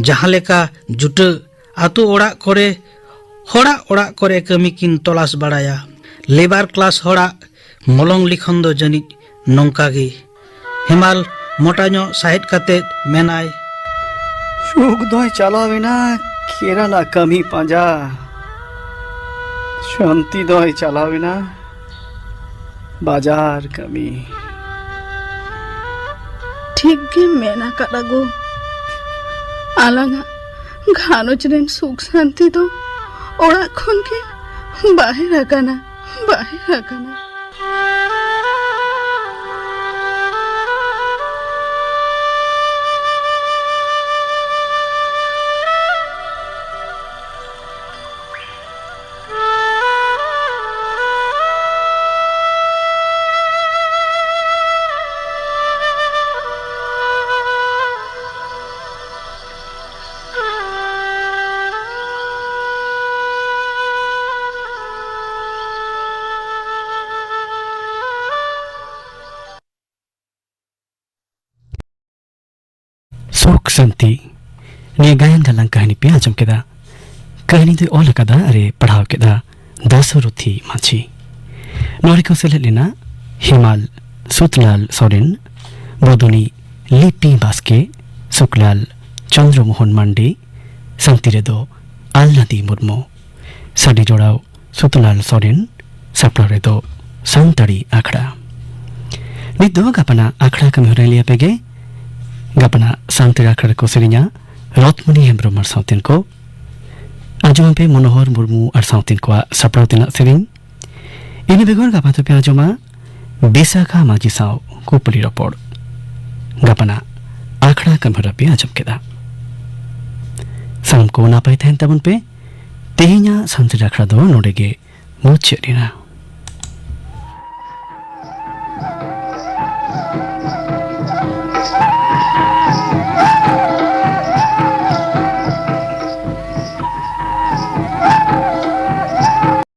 ᱡᱟᱦᱟᱸ ᱞᱮᱠᱟ ᱡᱩᱴᱟᱹ ᱟᱛᱳ ᱚᱲᱟᱜ ᱠᱚᱨᱮ, ᱦᱚᱲᱟᱜ ᱚᱲᱟᱜ ᱠᱚᱨᱮ ᱠᱟᱹᱢᱤ ᱠᱤᱱ ᱛᱚᱞᱟᱥ ᱵᱟᱲᱟᱭᱟ᱾ ᱞᱮᱵᱟᱨ ᱠᱞᱟᱥ ᱦᱚᱲᱟᱜ ᱢᱚᱞᱚᱝ ᱞᱤᱠᱷᱚᱱ ᱫᱚ ᱡᱟᱹᱱᱤᱡ ᱱᱚᱝᱠᱟ ᱜᱮ᱾ ᱦᱮᱢᱟᱞ ᱢᱚᱴᱟ ᱧᱚᱜ ᱥᱟᱦᱮᱫ ᱠᱟᱛᱮ ᱢᱮᱱᱟᱭ, "ᱥᱩᱠ ᱫᱚᱭ ᱪᱟᱞᱟᱣ ᱮᱱᱟ ᱠᱮᱨᱟᱞᱟ ᱠᱟᱹᱢᱤ ᱯᱟᱸᱡᱟ, ᱥᱟᱱᱛᱤ ᱫᱚᱭ ᱪᱟᱞᱟᱣ ᱮᱱᱟ ᱵᱟᱡᱟᱨ ᱠᱟᱹᱢᱤ᱾" ᱴᱷᱤᱠ ᱜᱮᱢ ᱢᱮᱱ ᱟᱠᱟᱫᱟ ᱜᱳ᱾ ᱟᱞᱟᱝᱟᱜ ᱜᱷᱟᱨᱚᱸᱡᱽ ᱨᱮᱱ ᱥᱩᱠ ᱥᱟᱱᱛᱤ ᱫᱚ ᱚᱲᱟᱜ ᱠᱷᱚᱱ ᱜᱮ ᱵᱟᱦᱮᱨ ᱟᱠᱟᱱᱟ, ᱵᱟᱦᱮᱨ ᱟᱠᱟᱱᱟ᱾ ᱥᱩᱠ ᱥᱟᱱᱛᱤ᱾ ᱱᱤᱭᱟᱹ ᱜᱟᱭᱟᱱ ᱫᱟᱞᱟᱝ ᱠᱟᱹᱦᱱᱤ ᱯᱮ ᱟᱸᱡᱚᱢ ᱠᱮᱫᱟ᱾ ᱠᱟᱹᱦᱱᱤ ᱫᱚᱭ ᱚᱞ ᱟᱠᱟᱫᱟ ᱟᱨᱮ ᱯᱟᱲᱦᱟᱣ ᱠᱮᱫᱟ ᱫᱟᱥᱚᱨᱚᱛᱷᱤ ᱢᱟᱹᱡᱷᱤ᱾ ᱱᱚᱣᱟ ᱨᱮᱠᱚ ᱥᱮᱞᱮᱫ ᱞᱮᱱᱟ ᱦᱮᱢᱟᱞ ᱥᱩᱛᱞᱟᱞ ᱥᱚᱨᱮᱱ, ᱵᱚᱫᱚᱱᱤ ᱞᱤᱯᱤ ᱵᱟᱥᱠᱮ, ᱥᱩᱠᱞᱟᱞ ᱪᱚᱱᱫᱨᱚ ᱢᱳᱦᱚᱱ ᱢᱟᱱᱰᱤ, ᱥᱟᱱᱛᱤ ᱨᱮᱫᱚ ᱟᱞᱱᱟᱫᱤ ᱢᱩᱨᱢᱩ, ᱥᱟᱰᱮ ᱡᱚᱲᱟᱣ ᱥᱩᱛᱞᱟᱞ ᱥᱚᱨᱮᱱ, ᱥᱟᱯᱲᱟᱣ ᱨᱮᱫᱚ ᱥᱟᱱᱛᱟᱲᱤ ᱟᱠᱷᱲᱟ᱾ ᱱᱤᱛ ᱫᱚ ᱜᱟᱯᱟᱱᱟᱜ ᱟᱠᱷᱲᱟ ᱠᱟᱹᱢᱤ ᱦᱚᱨᱟ ᱞᱟᱹᱭ ᱟᱯᱮ ᱜᱮ᱾ ᱜᱟᱯᱟᱱᱟᱜ ᱥᱟᱱᱛᱟᱲᱤ ᱟᱠᱷᱲᱟ ᱨᱮᱠᱚ ᱥᱮᱨᱮᱧᱟ ᱨᱚᱛᱢᱚᱱᱤ ᱦᱮᱢᱵᱨᱚᱢ ᱟᱨ ᱥᱟᱶᱛᱮᱱ ᱠᱚ᱾ ᱟᱸᱡᱚᱢ ᱟᱯᱮ ᱢᱚᱱᱳᱦᱚᱨ ᱢᱩᱨᱢᱩ ᱟᱨ ᱥᱟᱶᱛᱮᱱ ᱠᱚᱣᱟᱜ ᱥᱟᱯᱲᱟᱣ ᱛᱮᱱᱟᱜ ᱥᱮᱨᱮᱧ᱾ ᱤᱱᱟᱹ ᱵᱮᱜᱚᱨ ᱜᱟᱯᱟ ᱫᱚᱯᱮ ᱟᱸᱡᱚᱢᱟ ᱵᱤᱥᱟᱠᱷᱟ ᱢᱟᱹᱡᱷᱤ ᱥᱟᱶ ᱠᱩᱯᱞᱤ ᱨᱚᱯᱚᱲ᱾ ᱜᱟᱯᱟᱱᱟᱜ ᱟᱠᱷᱲᱟ ᱠᱟᱹᱢᱤ ᱦᱚᱨᱟ ᱯᱮ ᱟᱸᱡᱚᱢ ᱠᱮᱫᱟ᱾ ᱥᱟᱱᱟᱢ ᱠᱚ ᱱᱟᱯᱟᱭ ᱛᱟᱦᱮᱱ ᱛᱟᱵᱚᱱ ᱯᱮ᱾ ᱛᱮᱦᱮᱧᱟᱜ ᱥᱟᱱᱛᱟᱲᱤ ᱟᱠᱷᱲᱟ ᱫᱚ ᱱᱚᱰᱮ ᱜᱮ ᱢᱩᱪᱟᱹᱫ ᱮᱱᱟ᱾